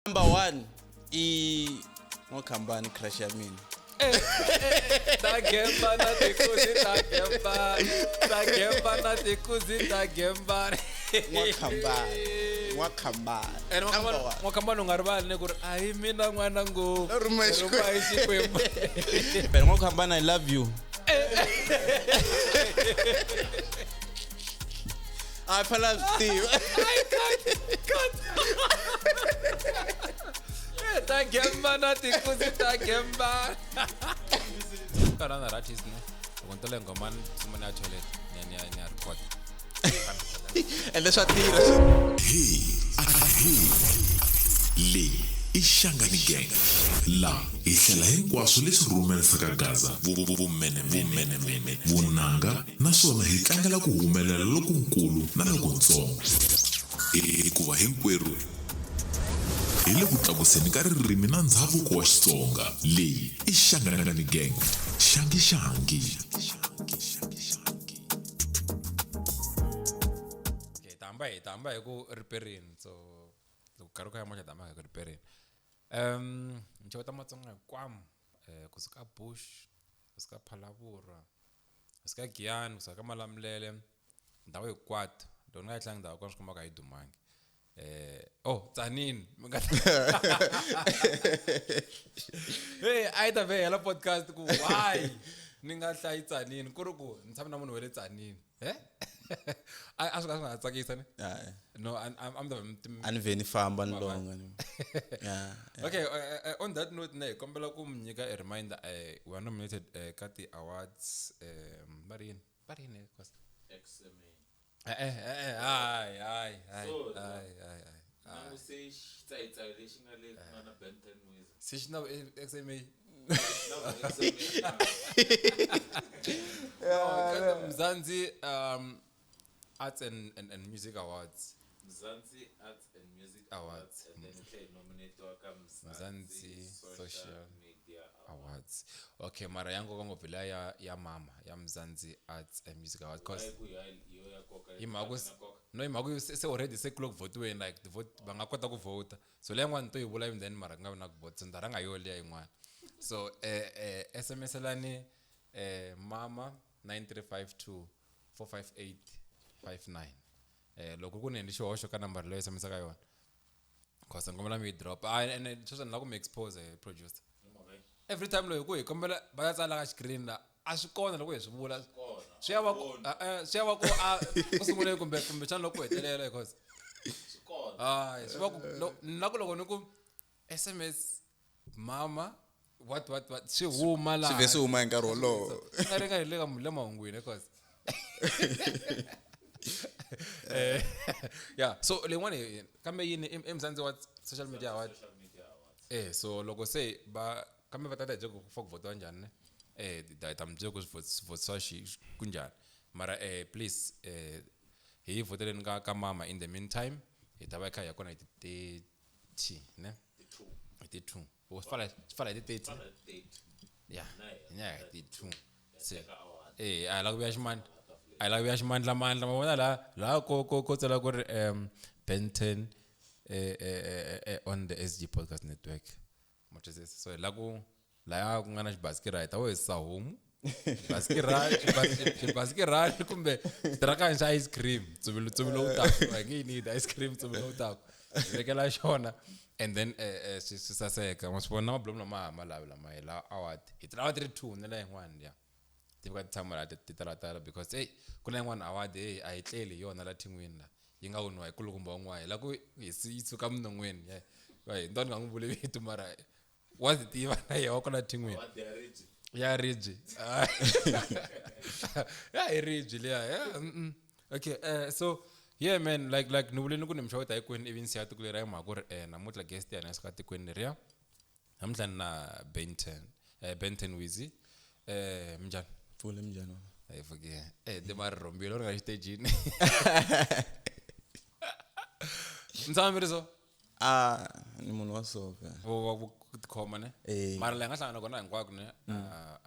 Number one i N'wakhambani crush ya mina. Ta gemba na tikuzi ta gemba ta gemba na tikuzi ta gemba. N'wakhambani. N'wakhambani. And Number one. N'wakhambani u nga rivali ne ku ri a hi mina n'wana ngo Rhuma hi rhuma hi Xikwembu. But N'wakhambani I love you. A phela swi tiva. Ta gemba na tikuzi ta gemba. Kana na artist ne. Loko ni tele nghoma ni tsutsuma ni ya toilet ni ya ni ya ni ya record. Ende swa tirha. Hey, hey. Leyi i Shangani Gang. La hi hlela hinkwaswo leswi rhumerisaka Gaza vumenemene, vunanga naswona hi tlangela ku humelela lokunkulu na lokuntsongo. Hikuva hinkwerhu hi le ku tlakuseni ka ririmi na ndzhavuko wa Xitsonga. Leyi i Shangani Gang. Xangi xangi. Okay, ta hamba hi ta hamba hi ku riperini so loko nkarhi wu kha ya mahlweni hi ta hamba hi ku riperini. Minxavo ta Matsonga hinkwamu kusuka Bush, kusuka Phalaborwa, kusuka Giyani, kusuka ka Malamulele ndhawu hinkwato loko ni nga yi hlangi ndhawu ya kona swi komba ku a yi dumangi. Oh Tzaneen mi nga hey a yi ta vhe hela podcast ku why ni nga hlayi Tzaneen ku ri ku ni tshama na munhu wa le Tzaneen a a swi nga swi nga tsakisa ne Hayi. no a a mi ta A ni vhe ni famba ni longa ni. Yeah. Okay, on that note ne hi kombela ku mi nyika a reminder we are nominated ka ti awards va ri yini va ri yini Costa? XMA. Hayi hayi hayi So, hayi hayi hayi Nanguse xitsayitsayi lexi nga le ku nga na Ben 10 Wiz. Se xi na XMA Na XMA. Mzansi Arts and Music Awards. Mzansi Arts and Music Awards. Awards and then yi nominatiwa ka Mzansi Mzansi Social Social Media Awards. Okay, mara ya nkoka ngopfu liya ya ya mama ya Mzansi Arts and Music Awards cause Why ku ya yo ya nkoka hi mhaka ku na nkoka? no hi mhaka ku se already se ku le ku votiweni like the vote va nga kota ku vote so leya yin'wana to yi vula then mara ku nga vi na ku vote so ni ta rhanga yo liya yin'wana so SMS lani mama 9352 45859 loko ku ni endli xihoxo ka nambara leyi SMS ka yona cause ni kombela mi yi drop ah and sweswi ni lava ku mi expose producer every time loyi ku hi kombela va ya tsala ka screen la a swi kona loko hi swi vula swi ya va ku swi ya va ku a ku sunguleni kumbe kumbexana loko ku hetelela because hayi swi va ku na ku loko ni ku SMS mama what what what swi huma laha Swi vhe swi huma hi nkarhi wolowo. nga ri nga hi le ka le mahungwini because yeah so leyin'wana kambe yini i Mzansi wa social media award so loko se va kambe va tata hi ku fa ku votiwa njhani ne hi ta mi byela ku swi votiwa xi ku njhani mara please hi voteleni ka ka mama in the meantime hi ta va hi kha hi ya kona hi ti 30 ne hi ti 2 swi fala swi fala hi ti 30 yeah hi ti 2 se a hi la ku vuya ximandla a hi la ku vuya ximandlamandla ma vona laha laha ko ko ko tsala ku ri Ben 10 on the SG Podcast Network ma twisisa so hi la ku laya ku nga na xibasikira hi ta wo hisisa homu xibasikirani kumbe xitirakani xa ice cream ntsuvilo ntsuvilo wu taku hi nge yi need ice cream ntsuvilo wu taku hi vekela xona and then swi swi saseka ma swi vona mabulomu lama ha ma lavi lama hi la award hi ti lava ti ri two ni la yin'wana liya ti fika ti tshama laha ti talatala because hey ku na yin'wana award hey a hi tleli hi yona la thin'wini la yi nga winiwa hi kulukumba un'wana hi la ku hi yi suka minon'wini hi ni nga n'wi vuli vito mara wa swi tiva na yena wa kwala thin'wini ya ribye ya hi ribye liya yeah okay so yeah man like like ni vuleni ku ni mi xeweta hinkwenu ivi ni siya tiko leri hi mhaka ku ri namuntlha guest ya hina yi suka tikweni leriya namuntlha ni na Benton Benton Wizzy minjhani Pfule minjhani hi pfukile ti ma ri rhombile ri nga xitejini mi tshama mi ri so a ni munhu wa so phela vo va ku tikhoma ne Eh. mara leyi nga hlangana kona hinkwako ne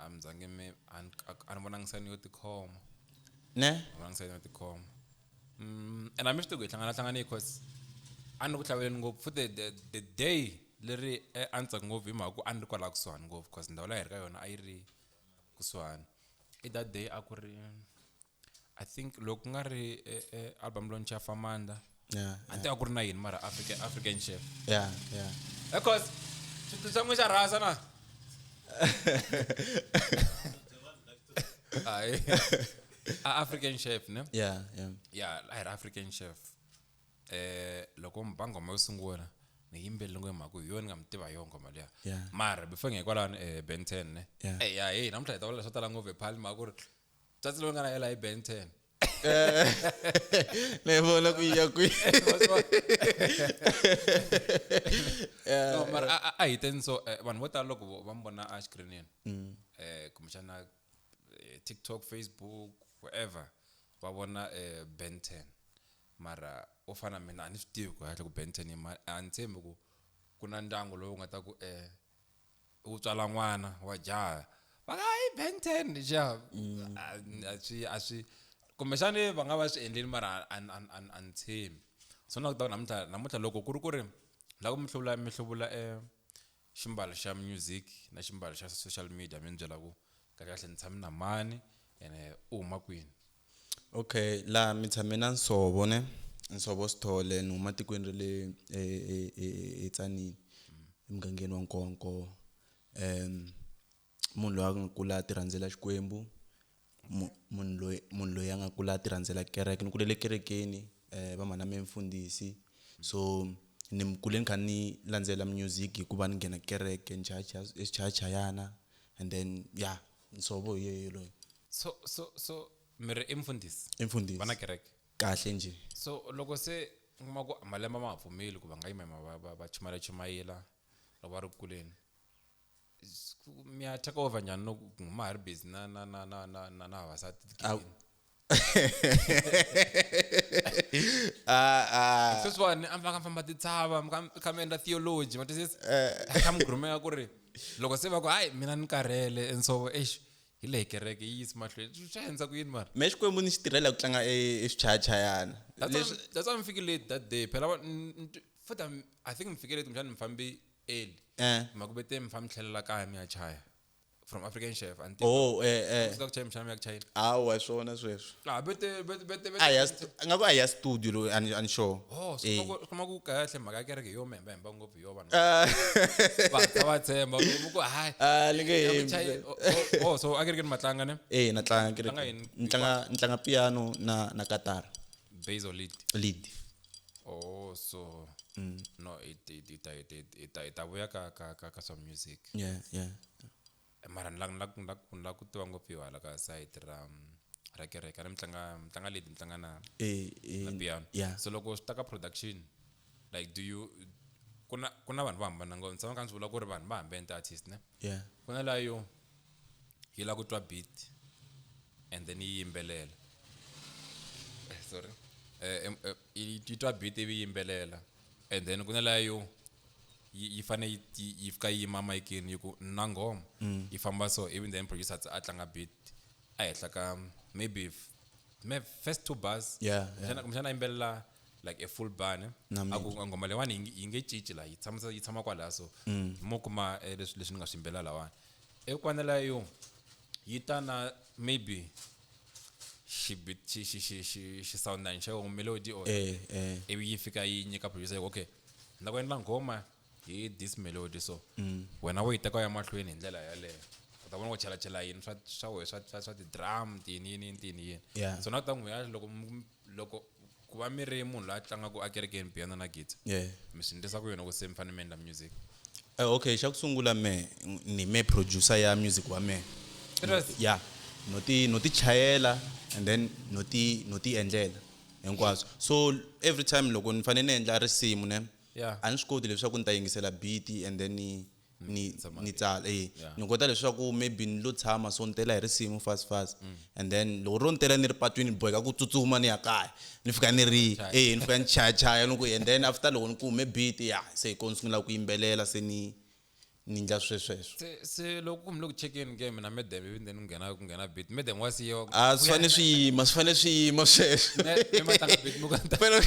a mi zange mi a ni a ni vonangi sayini yo tikhoma ne a vonangi sayini yo tikhoma and a mi swi tivi ku hi hlangana hlangane cause A ni ri ku hlaveleni ngopfu futhi the day leri a ni tsaka ngopfu hi mhaka ku a ni ri kwala kusuhani ngopfu cause ndhawu leyi a hi ri ka yona a yi ri kusuhani. I that day a ku ri I think loko ku nga ri album launch ya Famanda a ni tivi a ku ri na yini mara African African Chef. Yeah, yeah. Of course xintu xa n'wina xa rhasa na hayi a African Chef ne Yeah, yeah. ya a hi ri African Chef loko mi ba nghoma yo sungula ni yimbelele ngo hi mhaka ku hi yona ni nga mi tiva hi yona nghoma liya Yeah. mara before nge kwalano Ben 10 ne Yeah. eh ya hey namuntlha hi ta vula swo tala ngopfu hi phali mhaka ku ri tsatsi loyi nga na yela hi Ben 10 Na yi vona ku yi ya kwihi. No, mara a hi teni so vanhu vo tala loko va mi vona a xikirinini kumbexana TikTok, Facebook, wherever va vona Ben 10 mara wo fana na mina a ni swi tivi ku kahle ku Ben 10 i mani a ni tshembi ku ku na ndyangu lowu nga ta ku wu tswala n'wana wa jaha va nga i Ben 10 lexiya a swi a swi kumbexani va nga va swi endleli mara a ni tshembi so na ku ta ku namuntlha namuntlha loko ku ri ku ri la ku mi hluvula mi hluvula ximbalo xa music na ximbalo xa social media mi ni byela ku kahle kahle ni tshame na mani ene u huma kwini. Okay, laha mi tshame na Nsovo ne Nsovo Sithole ni huma tikweni ra le eTzaneen emugangeni wa Nkowankowa. Munhu loyi a nga kula a ti rhandzela Xikwembu munhu loyi munhu loyi a nga kula a ti rhandzela kereke ni kulele kerekeni va mhana me mfundhisi so ni kule ni kha ni landzela music hikuva ni nghena kereke ni chaya xichayachayana and then ya Nsovo hi yeye loyi. So so so mi ri i mfundhisi I mfundhisi va na kereke kahle njhe. So loko se u kuma ku malembe ma ha pfumeli ku va nga yima yima va va va chumayela chumayela loko va ri ku kuleni mi ya take over njhani loko ma ha ri busy na na na na na na na vavasati sweswiwani a mi faka mi famba tintshava mi kha mi kha mi endla theology ma twisisa kha mi groomeka ku ri loko se va ku hayi mina ni karhele and so eish hi leyi kereke yi yisi mahlweni swi endlisa ku yini mara Me Xikwembu ni xi tirhela ku tlanga e swichayachayana. That's why mi fike late that day phela futhi I think mi fike late kumbexana mi fambi early mhaka ku vete mi famba mi tlhelela kaya mi ya chaya from African Chef a ni tivi Oh eh. ku chaya mixana mi ya ku chayeni Hawa hi swona sweswo. ah vete vete vete A ya nga ku a ya studio loyi a ni sure. Oh so kuma ku kahle mhaka ya kereke hi yo mi hemba hemba ngopfu hi yo vanhu va va tshemba ku ku hayi Ah ni nge ya ku hembi. chaya oh so a kerekeni ma tlanga ne Eh na tlanga Tlanga kereke. yini? Ni tlanga ni tlanga piano na na katara. Bass or lead? Lead. Oh so no it it it it it it ta vuya ka ka ka ka swa music. Yeah, yeah. Mara ni la ni la ni la ni la ku tiva ngopfu hi hala ka side ra ra kereke a ni mi tlanga mi tlanga lead mi tlanga na Eh eh na piano. yeah. So loko swi ta ka production like do you ku na ku na vanhu vo hambana ngopfu ni tshama kha ni swi vula ku ri vanhu va hambene ti-artist ne Yeah. ku na laha yo yi lava ku twa beat and then yi yimbelela sorry yi twa beat ivi yi yimbelela and then ku na laha yo yi fane yi fika yi yima micini yi ku na nghoma yi famba so ivi then producer a tlanga beat a henhla ka maybe first two bars Yeah, yeah. kumbexana a yimbelela like a full bar ne Na a ku nghoma leyiwani yi nge cinci laha yi tshamisa yi tshama kwalaya so mo kuma leswi leswi ni nga swi yimbelela lawani ivi ku va na liya yo yi ta na maybe xi beat xi xi xi xi xi sound xa yona melody or Eh eh. ivi yi fika yi nyika producer yi ku okay ni lava ku endla nghoma hi this melody so wena wo yi teka u ya mahlweni hi ndlela yaleyo u ta vona ku chelachela yini swa swa wena swa swa swa ti-drum tiyini yini yini tiyini yini Yeah. so na ku ta n'wi loko loko ku va mi ri munhu loyi a tlangaka a kerekeni piano na guitar Yeah. mi swi endlisa ku yini loko se mi fanele mi endla music Okay, xa ku sungula me ni me producer ya music wa me. Serious? Yeah. No ti no ti chayela and then no ti no ti endlela hinkwaswo. So every time loko ni fanele ni endla risimu ne Yeah. a ni swi koti leswaku ni ta yingisela beat and then ni ni tshama ni tsala eh Yeah. ni kota leswaku maybe ni lo tshama so ni tela hi risimu fast fast and then loko ro ni tela ni ri patwini ni boheka ku tsutsuma ni ya kaya ni fika ni ri eh ni fika ni chaya chaya ni ku and then after loko ni kume beat ya se hi ko ni sungula ku yimbelela se ni Ni endla swesweswo. Se loko ku mi le ku chekeni ke mina madam ivi then nghena ku nghena beat madam wa siyiwa. A swi fanele swi yima, swi fanele swi yima sweswo. Mi ma tlanga beat mi ku Fela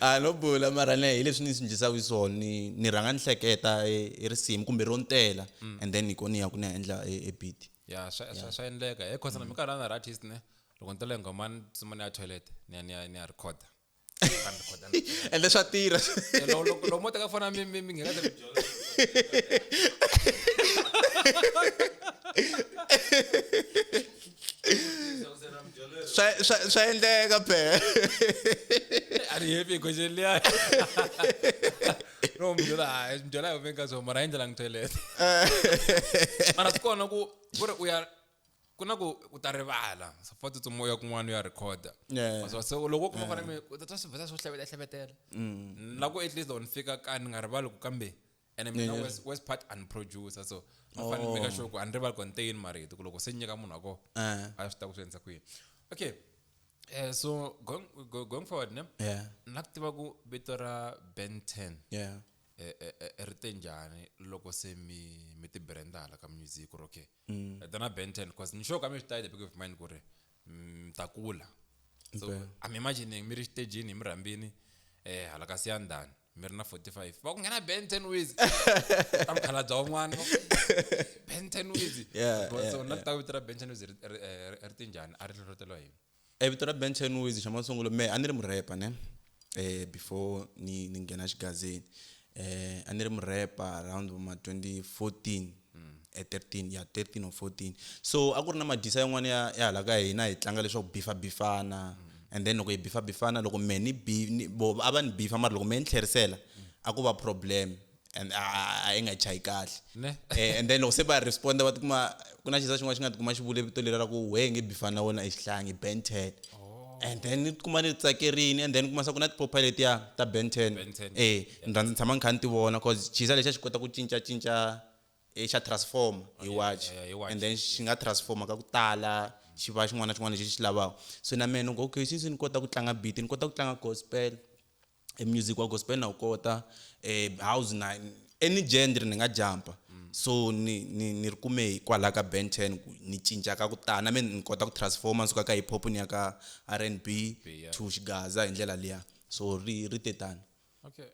a no bula mara ne hi leswi ni swi endlisaka xiswona, ni rhanga ni hleketa e risimu kumbe ro ntela, and then hi kona ni ya ku ni ya endla e beat. Ya, swa endleka he cause na minkarhi na artist ne loko ni tele nghoma ni tsutsuma ni ya toilet ni ya record. Ende swa tirha. Loko mo teka fona mi nghena. Swa endleka phela. A ri happy question liya no mjola, hayi mjola yo venga so mara endlela ngi toilet mara swi kona ku ri u ya ku na ku u ta rivala so fa tsutsuma u ya kun'wana u ya recorda. So loko u kuma fana mi u ta twa swi vheta swo hleveta hlevetela na ku at least loko ni fika ka ni nga rivali ku kambe ene mina worst part an producer, so ni fanele ni make sure ku a ni rivali contain marito ku loko se nyika munhu wa kona a swi ta ku swi endlisa ku yini. Okay, so going forward ne na ku tiva ku vito ra Ben 10 ri te njhani loko se mi ti branda hala ka music ku ri okay tana Ben 10, cause ni sure ka mi swi ta the back of mind ku ri mi ta kula. So I'm imagining mi ri xitejini mi rhambini hala ka Siyandhani mi ri na 45 va ku nghena Ben 10 Wiz ta mukhalabye wun'wana Ben 10 Wiz. So na ku ta vito ra Ben 10 Wiz ri te njhani, a ri hlohloteriwa hi yini? E vito ra Ben 10 Wiz, xa masungulo me a ni ri murhepa ne before ni nghena xigazini, a ni ri murhepa around ma 2014, 13, ya 13 or 14. So a ku ri na madisa yan'wana ya hala ka hina hi tlanga leswaku bifa bifana, and then loko hi bifa bifana loko me ni bi ni bo a va ni bifa mara loko me ni tlherisela a ku va problem and a yi nga chayi kahle. Ne? And then loko se va responda va tikuma ku na xisa xin'wana xi nga tikuma xi vule vito leri ra ku wehe nge bifana na wena exihlangi Ben 10, and then ni tikuma ni tsakerini, and then kuma sa ku na tipopayi letiya ta Ben 10. Ben 10. Ni rhandza ni tshama ni kha ni ti vona cause xisa lexi a xi kota ku cincacinca, xa transform hi watch. Yeah, hi watch. And then xi nga transforma ka ku tala xi va xin'wana na xin'wana lexi xi lavaka. So na mina ni ku okay, since ni kota ku tlanga beat, ni kota ku tlanga gospel, e music wa gospel na wu kota, house na any genre ni nga jumpa. So ni ri kume kwala ka Ben 10 ku ni cinca ka ku tala na mina ni kota ku transforma ni suka ka hip hop ni ya ka R&B to xigaza hi ndlela liya. So ri te tani. Okay,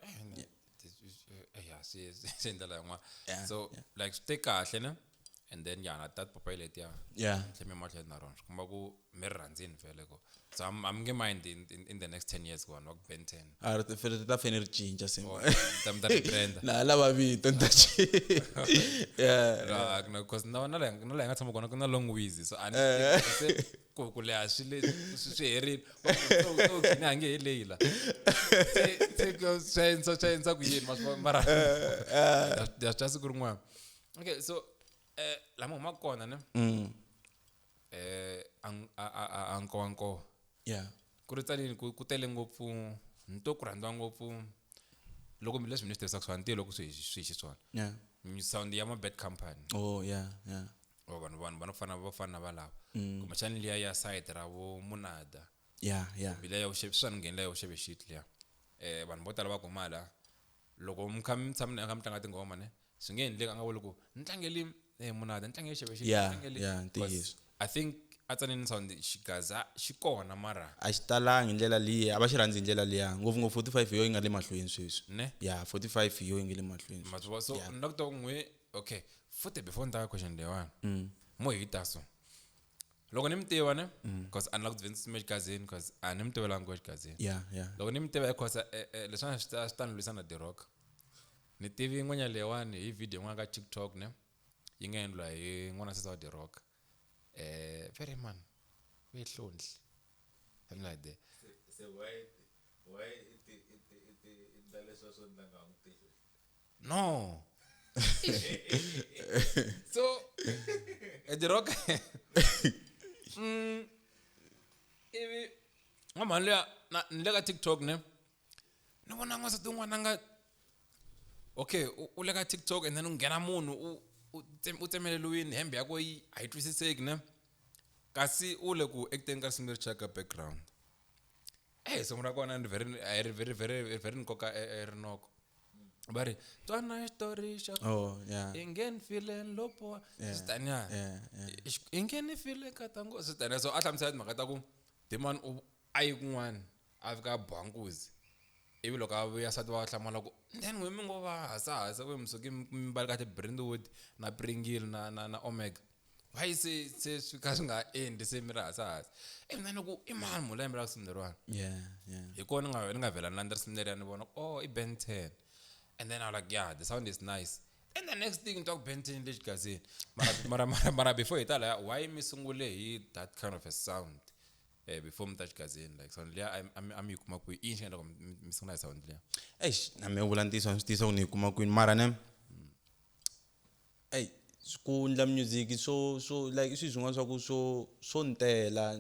ya swi ndlela yin'wana. So like swi te kahle ne, and then ya na ta tipopayi letiya tlhe mi mahlweni na rona swi komba ku mi ri rhandzini vhele ko so I'm nge mind in the next 10 years ku vanhu va ku Ben 10. A ri ta fanele ri cinca se. Or ta rebranda. Na lava vito ni ta cinca, yeah. Na cause na la hi nga tshama kona ku na Long Wiz, so a ni se ku leha swi le swi herile so gcina a nge he leyi la se ku swi endlisa ku yini mara ya swi twa siku rin'wana. Okay, so lama humaka kona ne a nkowankowa ku ri tsalini ku tele ngopfu ni to ku rhandziwa ngopfu loko leswi mi ni swi tivisaka swona ntiyo loko swi hi xiswona sound ya ma Bad Company. Oh yeah. Or vanhu va fana va fana na valava kumbexani liya ya side ra vo Munada kumbe liya ya vuxevi swi ngheni liya ya vuxevi shit liya vanhu vo tala va kuma la loko mi kha mi tshama kha mi tlanga tinghoma ne swi nge endleki a nga vuli ku ni tlangeli Munada ni tlangeli xeve shit. Yeah, ntiyiso. I think a Tzaneen sound xigaza xi kona mara a xi talangi hi ndlela liya, a va xi rhandzi hi ndlela liya ngopfungopfu. 45 hi yo yi nga le mahlweni sweswi. Ne? Yeah, 45 hi yo yi nga le mahlweni. Ma swi vona, so ni la ku twa n'we. Okay, futhi before ni ta ka question leyiwani mo hi ta so loko ni mi tiva ne cause a ni la ku ndzi exigazini cause a ni mi tivelangi ku exigazini. Loko ni mi tiva cause leswiwani swi ta ni lwisa na The Rock ni tivi n'wenya leyiwani hi video yin'wana ka TikTok ne yi nga endliwa hi n'wana sesi wa The Rock very man ve hlondli something like that. Se why i ti endla leswiya swo ndla nga n'wi tivi? No, so The Rock ivi n'wamhani luya ni le ka TikTok ne ni vona n'wansati un'wana a nga okay u le ka TikTok and then u nghena munhu u tsemeleliwini hembe yakwe yi a yi twisiseki ne kasi u le ku acteni ka risimu leri chaka background risimu ra kona ni very a ri very very very ni koka e rinoko. Va ri twana xitori xa Oh, yeah. i nge ni file lopo swi taniya Yeah, yeah. i nge ni file katango swi taniya. So a hlamusela timhaka ta ku Dimani u a yi kun'wana a fika a boha nkuzi, ivi loko a vuya nsati wa hlamala ku then n'we mi ngo va hasahasa ku mi suke mi baleka ti-Brentwood na Pringile na Omega, why se swi kha swi nga endli se mi ri hasahasa? Ivi na ni ku i mani munhu la yimbelaka risimu leriwani? Yeah, yeah. Hi kona ni nga vhela ni landza risimu leriya ni vona ku oh i Ben 10, and then I was like, yeah, the sound is nice. And the next thing talk Ben 10 le xigazini. Mara before hi ta laya, why mi sungule hi that kind of a sound before mi ta xigazini? Like sound liya a mi yi kuma kwihi? I yini xi nga endla ku mi sungula hi sound liya? Eish, na me vula ntiyiso, a ni swi tivisa ku ni yi kuma kwini, mara ne ey ku endla music so like i swilo swin'wana swa ku swo ni tela.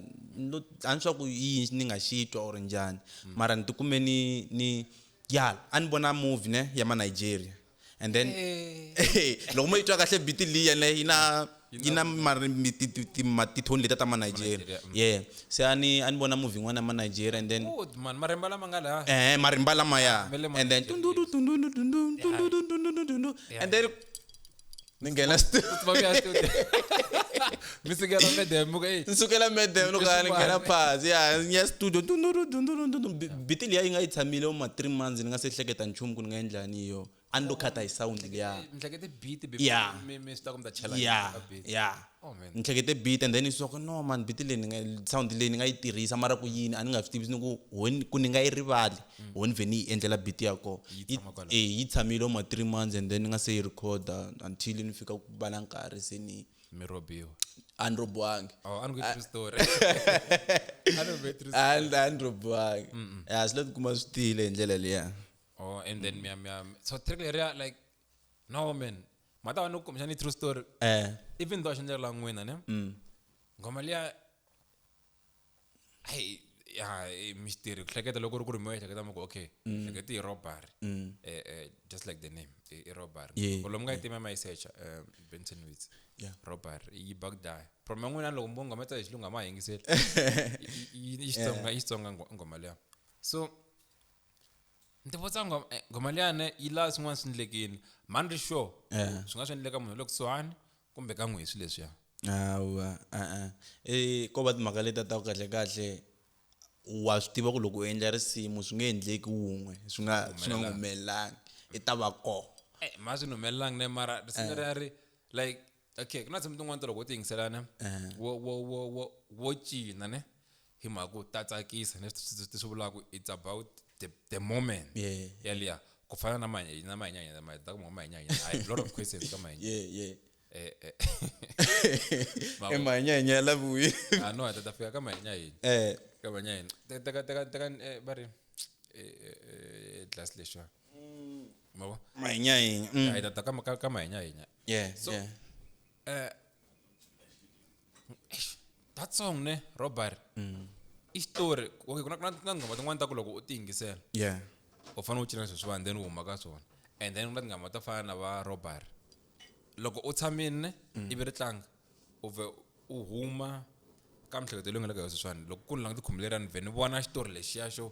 A ni swa ku i yini ni nga xi twa or njhani, mara ni tikume ni ya a ni vona movie ne ya ma Nigeria, and then loko mo yi twa kahle beat liya ne yi na tithoni letiya ta ma Nigeria. Nigeria. Yeah, se a ni vona movie yin'wana ya ma Nigeria and then Good man, marimba lama nga laha. Marimba lamaya. Ma le ma And then Nigeria. tundu tundu tundu tundu tundu tundu tundu, and then ni nghena studio. Va vuya studio. Mi sukela medem mi ku ey. Ni sukela medem loko a ni nghena Leswin'wana. phasi ya ni ya studio tundu tundu tundu. Beat liya yi nga yi tshamile ma 3 months ni nga se hleketa nchumu ku ni nga endlani yo, a ni lo khata hi sound liya. Mi hlekete beat before Yeah. mi swi tiva ku mi ta chela Yeah. ka beat. Yeah. Oh man. Ni hlekete beat and then ni swa ku no man, beat leyi ni nga sound leyi ni nga yi tirhisa, mara ku yini a ni nga swi tivi, ni ku ku ni nga yi rivali ho ni vhe ni yi endlela beat ya kona. Yi tshama kwala. Eh, yi tshamile ma 3 months and then ni nga se yi recorda until ni fika ku va na nkarhi se ni Mi robiwa. A ni robiwangi. Oh, a ni ku true story. A ni ku true story. A ni robiwangi ya swi lo tikuma swi tile hi ndlela liya. Oh, and then mi so track leriya, like no man. Mata va ni ku kumbexani true story. Even though a xi endlela n'wina ne. Nghoma liya ai ya mi xi tirhi ku hleketa loko ri ku ri mi hleketa mi ku okay, hleketa i robbery. Just like the name, i robbery. Yeah, Ku lomu nga yi tima ma yi secha, Benson Wits. Yeah. Robbery yi Baghdad. From n'wina loko mi nghoma ta hi xilungu a ma yingiseli. Yi Xitsonga, yi Xitsonga nghoma liya. So ni tivutisa nghoma liya ne yi laha swin'wana swi endlekile. Mhani ri sure swi nga swi endleka munhu le kusuhani kumbe ka n'wi hi swilo leswiya. Hawa, e-e. Ko va timhaka letiya ta ku kahle kahle wa swi tiva ku loko u endla risimu swi nge endleki wun'we swi nga humelelanga, i ta va kona. Ma swi ni humelelangi ne, mara risimu leriya ri like okay, ku na tinsimu tin'wana ta loko u ti yingisela ne wo cina ne hi mhaka ku ta tsakisa ne swi swi vulaka it's about the moment. Yeah. Yaliya ku fana na na Mahinyanya, ma ta ku Mahinyanya. I have a lot of questions ka Mahinyanya. Yeah. Mavo. E Mahinyanya ya laviwile. Ah no, ta fika ka Mahinyanya. Ka Mahinyanya. Teka teka teka va ri glass lexiwa. Mavo. Mahinyanya. Hi ta ka Mahinyanya. Yeah. So, yeah. Eish, that song ne robbery. I story. Okay, ku na tinghoma tin'wana ta ku loko u ti yingisela Yeah. u fanele u cina sweswiwani then u huma ka swona, and then ku na tinghoma to fana na va robbery, loko u tshamile ne ivi ri tlanga u vhe u huma ka miehleketo leyi nga le ka yona sweswiwani. Loko ku ni languta khumbi leriya ni vhe ni vona xitori lexiya xo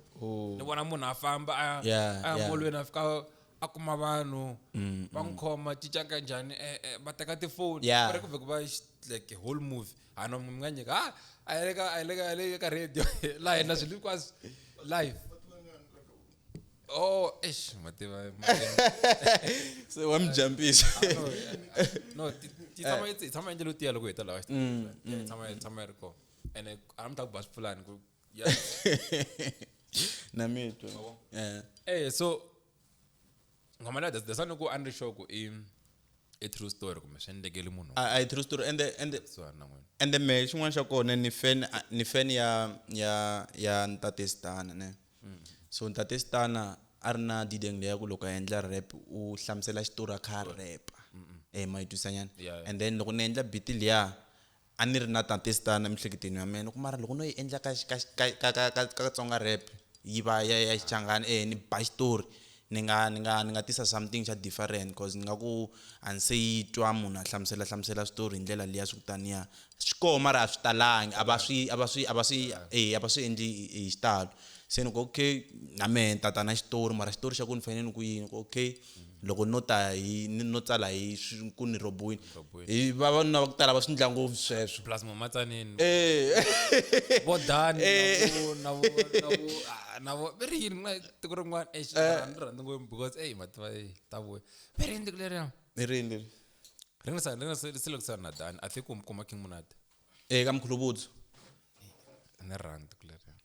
ni vona munhu a famba a Yeah, a ya yeah. molweni, a fika a kuma vanhu va n'wi khoma cinca ka njhani, va teka tifoni. Yeah. Ku ri ku vhe ku va like a whole movie hano mi nga nyika a hi le ka a hi le ka radio laha hina swilo hinkwaswo live. Oh, eish, mativa. Se wa mi jumpisa. No, ti tshama endlelo tiya loko hi ta laha tshama yi ri kona ene a mi ta ku ba swipfulani ku ya. Na mi twa. Yeah. So nghoma leya dasani ku a ni ri sure ku i true story kumbe swi endlekele munhu A true story and the kusuhani na n'wina. And then me xin'wana xa kona ni fan ya Ntate Stana ne. So Ntate Stana a ri na dideng leya ku loko a endla rap u hlamusela xitori a kha a rap. Ma yi twisisa nyana? Yeah. And then loko ni endla beat liya a ni ri na Tate Stana emiehleketweni ya mina ku mara loko no yi endla ka Tsonga rap yi va ya Xichangani ni ba xitori ni nga tisa something xa different, cause ni nga ku a ni se yi twa munhu a hlamusela switori hi ndlela liya swi ku taniya swi koho, mara a swi talangi, a va swi endli hi xitalo. Se ni ku okay, na mehe ni tata na xitori, mara xitori xa ku ni fanele ni ku yini ku okay. Loko no ta hi no tsala hi ku ni rhobiwini, hi vavanuna va ku tala va swi ndla ngopfu sweswo. Plus mamatsanini. Eh. Vo dani na vo na vo na vo ve ri yini na tiko rin'wana, eish, mara ni rhandza ngopfu because ey mativa ey ta vuya. Ve ri yini tiko leriya? Hi rini leri? Ri nga sa ri nga se le kusuhani na dani. I think u mi kuma King Monate. Eh, ka Mkhulubutso. Ni rhandza tiko leriya.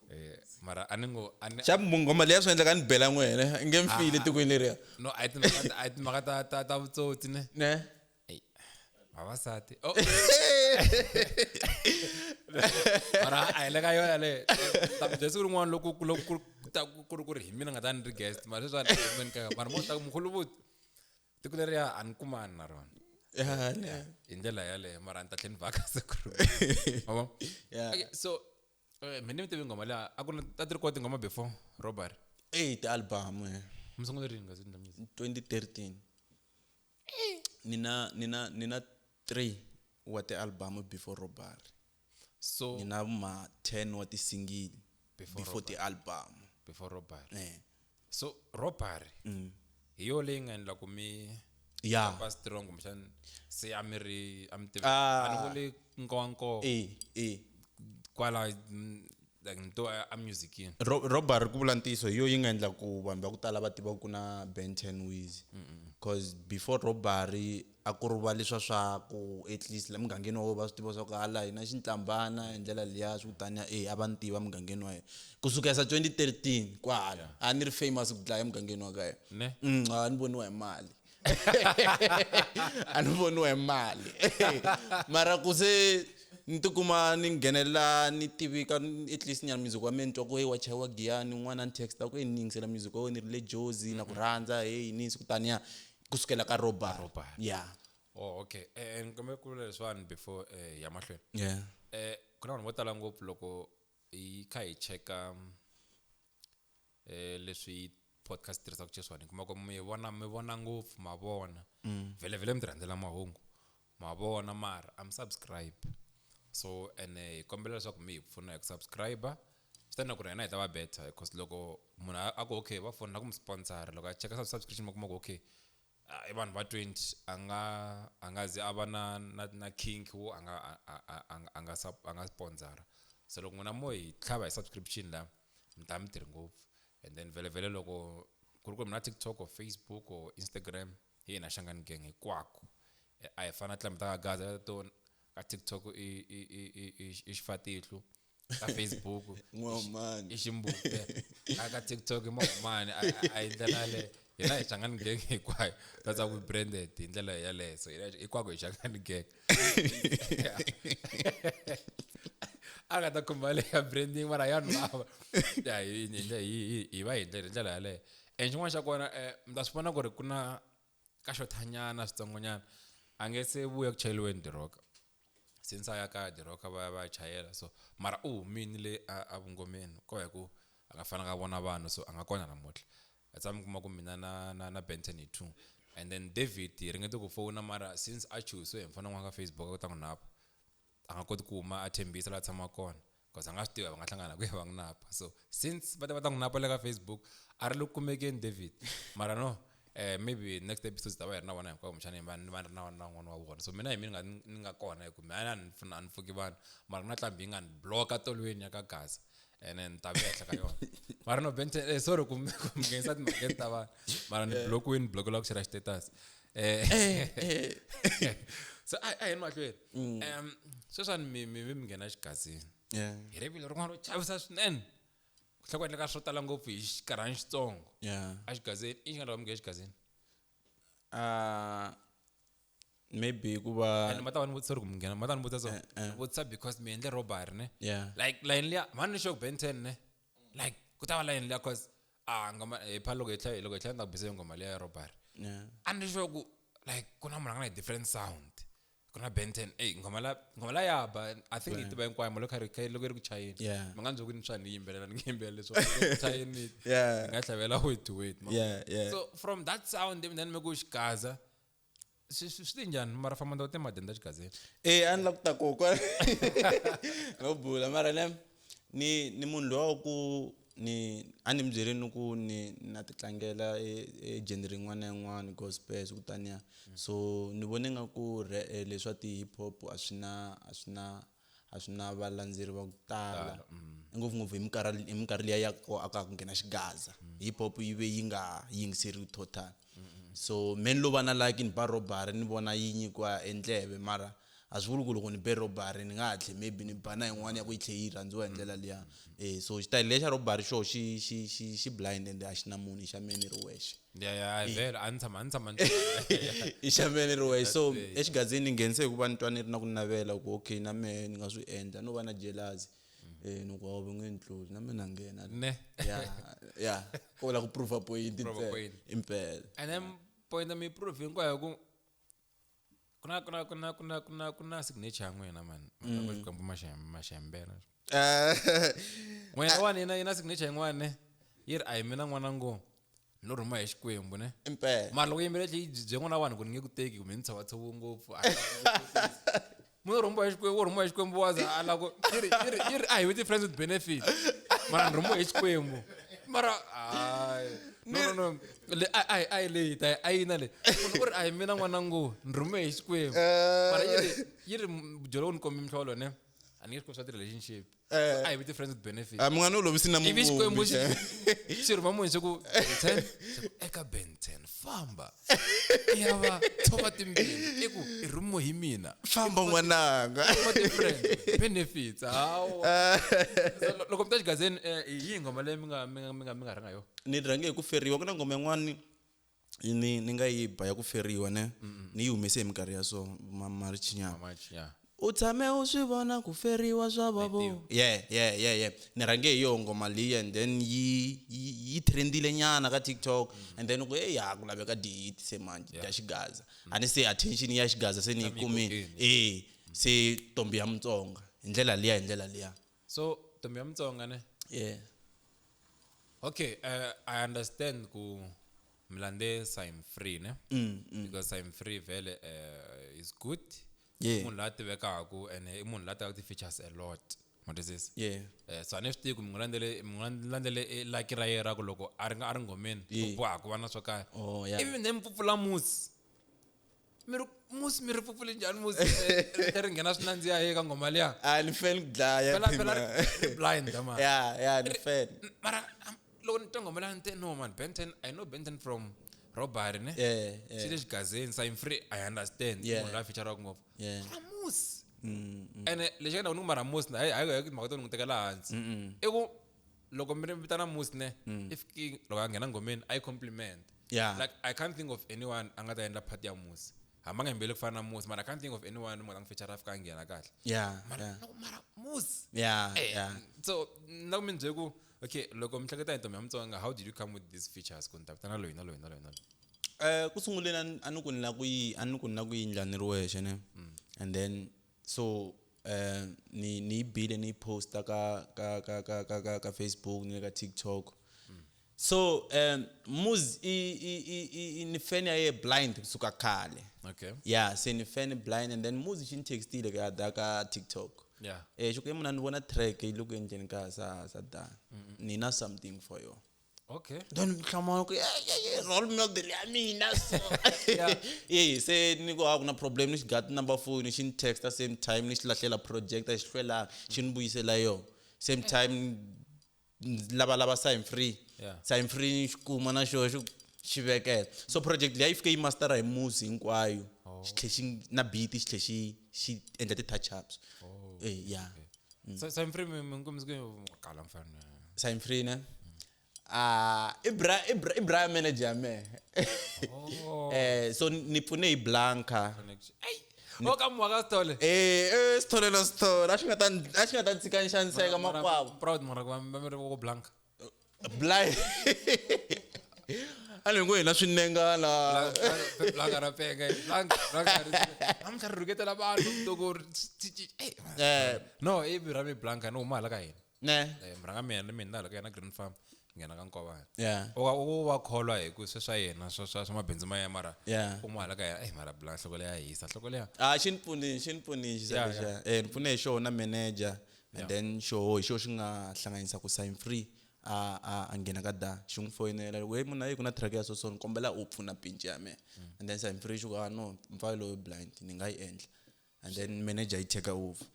Eh, mara a ni ngo a ni Xa nghoma leya swi endleka ni bela n'wena, i nge mi file tikweni leriya. No, a hi timhaka ta vutsotsi ne. Ne? Ey, vavasati. Oh. Mara a hi le ka yona yaleyo. Ta mi byela siku rin'wana loko ku loko ku ta ku ri ku ri hi mina nga ta ni ri guest, mara sweswi a ni ri ka mara mo ta Mkhulubutso. Tiko leriya a ni kumani na rona. Ya, ne. Hi ndlela yaleyo, mara ni ta tlhela ni vhaka siku rin'wana. Ma vona? Yeah. Okay, so mina ni mi tivi nghoma liya, a ku na ta ti ri kona tinghoma before robbery? Eh, ti-album, eh. Mi sungule rini kasi endla music? 2013. Ni na 3 wa ti-album before robbery. So ni na ma 10 wa ti-single Before before ti-album. Before robbery. Eh. So robbery hi yo leyi nga endla ku mi Yeah. va strong kumbexana se a mi ri a mi tivi Ah. a ni vuli nkowankowa. Eh, eh. Kwala, like ni to a musicini. Robbery, ku vula ntiyiso, hi yo yi nga endla ku vanhu va ku tala va tiva ku na Ben 10 Wiz, cause before robbery a ku ri va leswa swa ku at least la mugangeni wa va swi tiva swa ku hala hi na xintlambana hi ndlela liya swi kutani e a va ni tiva mugangeni wa yena kusukela sa 2013 kwahala a ni ri famous ku dlaya emugangeni wa ka yena. Ne? A ni voniwa hi mali, a ni voniwa hi mali, mara ku se ni tikuma ni nghenelela ni tivika at least nyana music wa mina ni twa ku hey wa chayiwa giyani, un'wana a ni texta ku hey ni yingisela music wa wena ni ri le Jozi na ku rhandza hey ni kutani ya kusukela ka robbery. Robbery. Yeah. Oh, okay. Eh, ni kombela ku vula leswiwani before ya mahlweni. Yeah. Eh, ku na vanhu vo tala ngopfu loko hi kha hi cheka leswi podcast tirhisaka xiswona, hi kuma ku mi vona mi vona ngopfu ma vona vhele vhele mi ti rhandzela mahungu ma vona mara a mi subscribe. So ene hi kombela leswaku mi hi pfuna hi ku subscribe, swi ta endla ku ri hina hi ta va better because loko munhu a ku okay va fona ku mi sponsor loko a cheka subscription ma kuma ku okay i vanhu va 20 a nga zi a va na kink wo a nga a nga sponsor. So loko n'wina mo hi tlhava hi subscription la mi ta mi tirhi ngopfu. And then vhele vhele loko ku ri ku mi na TikTok or Facebook or Instagram, hi hina Shangani Gang hinkwako. A hi fana tlambi ta ka Gaza to ka TikTok i xifatihlo, ka Facebook N'wamani. i ximbupe, ka TikTok i mahumani. A hi ndlela yaleyo, hina hi Shangani Gang hinkwayo. That's how we branded hi ndlela yaleyo. So hina hinkwako hi Shangani Gang. A nga ta khumba leya ya branding mara ya vanhu lava ya hi va hi ndlela yaleyo. And xin'wana xa kona, mi ta swi vona ku ri ku na ka xothanyana switsongonyana a nge se vuya ku chayeliweni diroka since a ya ka diroka va ya va ya chayela. So mara u humini le a vungomeni ko hi ku a nga fanelanga a vona vanhu, so a nga kona namuntlha. A tshama kuma ku mina na Benton hi two, and then David hi ringete ku fowuna mara since a chuhisiwe hi mfana n'wana ka Facebook a ku ta n'wi napa, a nga koti ku huma a tshembisa laha a tshamaka kona because a nga swi tivi va nga hlangana kwihi va n'wi napa. So since va ta va ta n'wi napa le ka Facebook, a ri le ku kumekeni David. Mara no, maybe next episode ta va hi ri na vona hinkwavo, kumbexana va va ri na n'wana wa vona. So mina hi mina ni nga kona hi ku mina a ni pfuna a ni pfuki vanhu, mara ku na nqambi yi nga ni block-a tolweni ya ka Gaza and then ta vuya henhla ka yona. Mara no Benton, sorry ku nghenisa timhakeni ta vanhu, mara ni block-wini block-ela ku share status. So a hi mahlweni. Sweswiwani mi nghena xigazini hi rivilo rin'wana ro chavisa swinene, ku tlhela ku endleka swo tala ngopfu hi xinkarhana xitsongo a xigazini. I xi nga lava mi nghena xigazini? Maybe ku va And ma ta va ni vutisa ku mi nghena, ma ta ni vutisa, so vutisa because mi endle robbery ne. Yeah. Like line liya mhani ni sure Ben 10 ne, like ku ta va line liya cause a ngoma hi pha loko hi tlhela ni ta ku bisa nghoma liya ya robbery. A ni sure ku like ku na munhu a nga na different sound ku na Ben 10. Ey, ngoma la ya ba, I think yi tiva hinkwayo ma loko loko yi ri ku chayeni. Mi nga ndzi ku ni swa ni yimbelela, ni nge yimbelela leswi chayeni. Ni nga tlhavela wait to wait. Yeah. So from that sound then mi ku xigaza swi ti njhani mara famba ta timadeni ta xigazeni? Eh, a ni la ku ta kokwa no bula mara ne ni munhu loyi wa ku ni a ni mi byeleni ku ni na ti tlangela e genre yin'wana na yin'wana gospel swi ku taniya. So ni vone nga ku leswa ti-hip hop a swi na a swi na a swi na valandzeri va ku tala. Ngopfungopfu hi minkarhi liya ya ku a ka ha ku nghena xigaza. Hip hop yi ve yi nga yingiseriwi total. So me ni lo va na lucky ni ba robbery ni vona yi nyikiwa e ndleve, mara a swi vuli ku loko ni be robbery ni nga ha tlhe maybe ni ba na yin'wana ya ku yi tlhe yi rhandziwa hi ndlela liya. So xitayele lexa robbery xo xi xi xi xi blind ende a xi na munhu, i xa mehe ni ri wexe. Ya ya, vhele a ni tshama a ni tshama I xa mehe ni ri wexe. So exigazini ni nghenise hikuva ni twa ni ri na ku navela ku okay na mehe ni nga swi endla, no va na jealousy. Ni ku va nge ni tluli na mina na nghena. Ne. Ya ya, ko la ku prove point Prove ntsena. point. Impela. And then point mi prove hinkwayo ku ku na ku na ku na ku na ku na ku na signature ya n'wina man. Xikwembu maxembela. N'wina wani yina yina signature yin'wana ne. Yi ri a hi mina n'wana ngo ni lo rhuma hi Xikwembu ne. Impela. Mara loko yimbele yi bye n'wana wa vanhu ku ni nge ku teki kumbe ni tshovatshovi ngopfu. Munhu rhumiwa hi Xikwembu, wo rhumiwa hi Xikwembu wa za a lava ku yi ri yi ri yi ri a hi ti friends with benefit. Mara ni rhumiwa hi Xikwembu. Mara hayi no no no le a a a leyi ta a yina le. Munhu u ri a hi mina n'wana ngo ni rhumiwe hi Xikwembu. Mara yi ri yi ri jolo u ni kombi mihlolo ne. A ni nge swi koti swa ti-relationship. A hi ti friends with benefit. A mi nga ni olovisi na Ivi Xikwembu muvumbi. xi rhuma munhu xi ku Ben 10, xi ku eka Ben 10 famba. I ya va tshova timbilu i ku i rhumiwe hi mina. Famba n'wananga. Tshova ti-friends benefits. Hawa. So, loko mi ta xigazeni hi yihi nghoma leyi mi nga mi nga mi nga mi nga rhanga yona? Ni rhange hi ku feriwa, ku na nghoma yin'wani ni ni nga yi ba ya ku feriwa ne. Ni yi humese hi minkarhi ya so March nyana. March, yeah. U tshame u swi vona ku feriwa swa vavo. Yeah yeah yeah yeah. Ni rhange hi yoho nghoma liya and then yi yi trendile nyana ka TikTok and then ku hey ya ku laveka date se manje ya xigaza. A ni se attention ya xigaza se ni yi kumile. Se Ntombi ya Mutsonga hi ndlela liya hi ndlela liya. So Ntombi ya Mutsonga ne? Yeah. Okay, I understand ku mi landze Sign Free ne? Because Sign Free vhele is good. Yeah. Munhu la tivekaka and i munhu la tekaka ti-features a lot. Ma twisisa? Yeah. So a ni swi tivi ku mi n'wi landzele mi n'wi landzele e lucky ra yena ra ku loko a ri a ri nghomeni ku boha ku va na swo karhi. Oh, yeah. Ivi then mi pfupfula musi. Mi ri musi mi ri pfupfule njhani musi? Ri ri nghena swi nandziha eka nghoma liya. A ni fan ku dlaya. Phela phela ri blind man. Yeah, yeah, ni fan. Mara loko ni twa nghoma liya ni te no man, Ben 10, I know Ben 10 from robbery ne. Yeah, yeah. Xi le xigazeni, Sign Free, I understand. Yeah. Munhu la feature-aka ngopfu. Yeah. Mara musi. Ene lexi nga ni ku mara musi na hayi hayi mhaka to ni n'wi tekela hansi. I ku loko mi ri vitana musi ne, if ki loko a nghena nghomeni a yi compliment. Yeah. Like I can't think of anyone a nga ta endla part ya musi. Hambi a nga yimbeli ku fana na musi, mara I can't think of anyone munhu a n'wi feature a fika a nghena kahle. Yeah, Mara yeah. no, mara musi. Yeah, yeah. So na ku mi byele ku okay loko mi hleketa hi Ntombi ya Mutsonga, how did you come with these features ku ni ta vitana loyi na loyi na loyi na loyi? Ku sunguleni a ni ku ni la ku yi a ni ku ni la ku yi endla ni ri wexe ne. And then so ni ni yi bile ni yi posta ka ka ka ka ka ka ka Facebook ni le ka TikTok. So Muz i i i i ni fan ya ye blind kusuka khale. Okay. Yeah, se ni fan blind and then Muz xi ni textile ka da ka TikTok. Yeah. Xi ku munhu a ni vona track yi le ku endleni ka sa sa da. Ni na something for you. Okay. Then hlamala ku role model ya mina so. Se ni ku a ku na problem ni xi got number phone xi ni texta same time ni xi lahlela project a xi hlwela xi ni vuyisela yo. Same time lava lava Sign Free. Yeah. Sign Free ni xi kuma na xo xi xi vekela. So project leyi yi fike yi mastera hi musi hinkwayo. Xi tlhe xi na beat xi tlhe xi xi endla ti touch ups. Yeah. So Sign Free mi mi kombisa ku kala mfana. Sign Free ne? I bra manager me. Oh. So ni pfune hi Blanca. Ay. O ka muaka Sithole. Sithole na Sithole. A xi nga ta a xi nga ta tshika ni xaniseka makwavo. Proud mara ku va mi ri vo Blanca. Blind. A ni ngo hina swinengana. Blanca ra penga. Blanca Blanca. Namuntlha ri rhuketela vanhu loko ri No, i ra mi Blanca no huma hala ka hina. Ne. Murhanga mina ni mina hala ka yena Green Farm nghena ka Nkovana. Yeah. U va kholwa hi ku sweswa yena swa swa swa mabindzu ma yena mara Yeah. u hala ka yena eh mara Blanca nhloko leya hisa nhloko leya. Ah, xi ni pfunile, xi ni pfunile xi Yeah, lexiya. Ni pfune hi xona manager and then xo hi xo xi nga hlanganisa ku Sign Free a nghena ka da xi n'wi foyinela loko hey munhu ayi ku na track ya so so ni kombela u pfuna pinci ya mehe. And then se I'm free xi ku ah no mfana loyi blind ni nga yi endla. And then manager yi take over.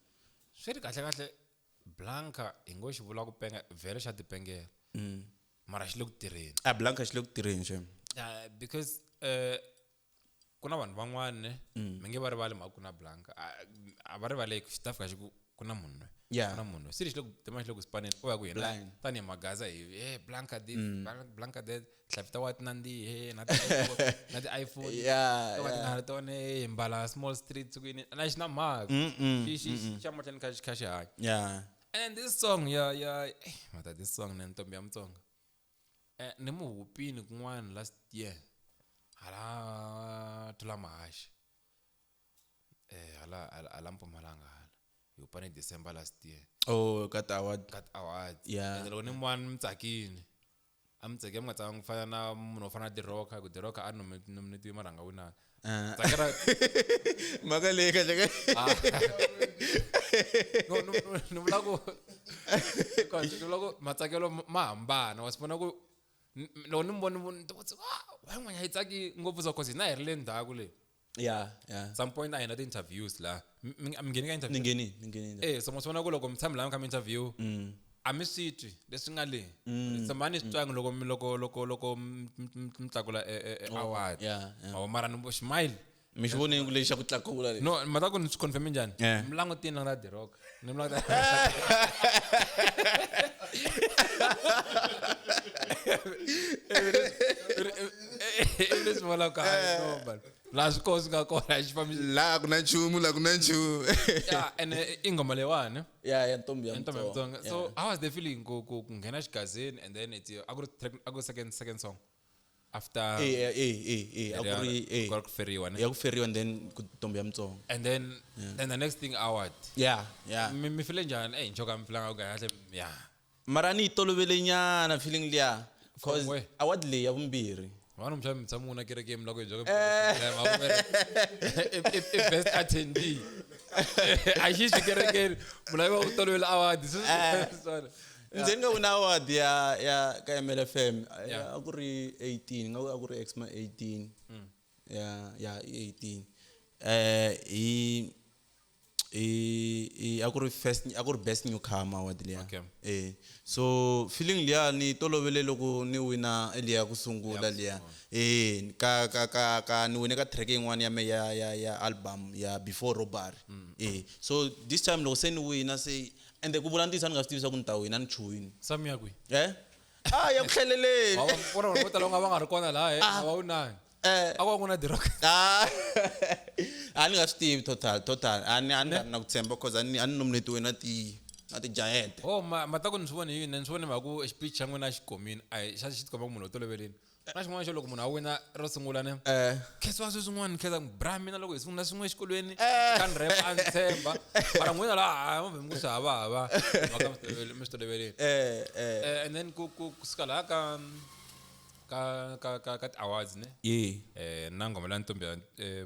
Swi ri kahle kahle Blanca hi ngo xi vula ku penga vhele xa tipengela. Mara xi le ku tirheni. A Blanca xi le ku tirheni xem. Because ku na vanhu van'wana mi nge va rivali mhaka ku na Blanca. A va rivaleki xi ta fika xi ku ku na munhu loyi. Yeah. Ku na munhu loyi. Se lexi le ku tima xi le ku spaneni u ya ku yena Blind. tanihi Magaza hi hey Blanca this Blanca that tinhlampfi ta wa ti nandzihi hey na ti-iPhone na ti-iPhone. Yeah, To ka ti yeah. nga ri tona hey mbala small streets ku yini na xi na mhaka. Xi xa mahlweni kha xi kha xi hanya. Yeah. And this song ya ya eh mata this song na ntombi ya Mutsonga. Ni mu hupini kun'wana last year. Hala Thula Mahaxi. Hala hala Mpumalanga hala. Hi hupane December last year. Oh, ka ti award. Ka ti-awards. Yeah. And loko ni n'wana mi tsakini. A mi tsakile mi nga tsakanga ku fana na munhu wo fana na Diroka hi ku Diroka a nominate mara a nga winanga. Tsakela Mhaka leyi kahle kahle. No no ni vula ku ni vula ku matsakelo ma hambana wa swi vona ku loko ni mi voni ni ku ah why n'wanya yi tsaki ngopfu so cause hina hi ri le ndzhaku le. Yeah, yeah. Some point a hi na ti-interviews la mi ngheni ka interview. Ni ngheni, ni ngheni. Eh so mo swi vona ku loko mi tshame la mi kha mi interview a mi swi twi leswi nga le. Tshama a ni swi twangi loko loko loko loko mi tlakula award. Yeah, yeah. Mara ni smile. Mi xi vonile ku lexi xa ku tlakula lexi. No, mata ku ni swi confirm njhani? Yeah. Mi langutini na The Rock. Ni mi languta. Leswi vulaka no man. Laha swi kona swi nga kona a xi fambisi. Laha ku na nchumu, laha ku na nchumu. Yeah, and i nghoma leyiwani. Yeah, ya ntombi ya Ntombi ya Mutsonga. Mutsonga. So how was the feeling ku ku ku nghena xigazini and then it's a ku ri track a ku second second song after Eh eh eh eh a ku ri eh ku ri ku feriwa ne? ya ku feriwa and then ku ntombi ya Mutsonga. And then then the next thing award. Yeah, yeah. Mi mi feel njhani? Eh nchoka mi feelanga ku kahle yeah. Mara ni yi tolovele nyana feeling liya cause where? award leyi ya vumbirhi. Vanhu mi mi tshama na kereke mi loko hi bya i best attendee. A xi xi kerekeni munhu a va ku tolovela award. Swona. Ndzi nga wina award ya ya ka MLFM Yeah. a ku ri 18 nga ku a ku ri Xma 18. Yeah, yeah, i 18. Hi i a ku ri first a ku ri best newcomer award liya. Okay. Eh so feeling liya ni tolovele loko ni wina liya ku sungula liya. Eh ka ka ka ka ni wine ka track yin'wana ya me ya ya ya album ya Before Robbery. Eh so this time loko se ni wina se ende ku vula ntiyiso a ni nga swi tivi swa ku ni ta wina ni chuhini. Sam ya kwihi? Eh? Ah ya ku hleleleni. Wa vona vanhu vo tala va nga va nga ri kona laha a va wunanga. Eh. A ku na The Rock. Ah. A ni nga swi tivi total total. A ni a ni nga ri na ku tshemba cause a ni a ni nominate-iwe na ti na ti giant. Oh ma mata ku ni swi vone yini? Ni swi vone mhaka ku speech xa n'wina xi komile. A hi xa xi tikomba ku munhu u tolovelini. Na xin'wana xo loko munhu a wina ro sungula ne. Eh. Khensa sweswi swin'wana khensa bra mina loko hi sungula swin'we exikolweni ka ni rap a ni tshemba. Mara n'wina laha a mi ku swi hava hava. Mhaka mi swi tolovelini. Eh eh. And then ku ku kusuka laha ka ka ka ka ka ti-awards ne. Yeah. Na nghoma leya ntombi ya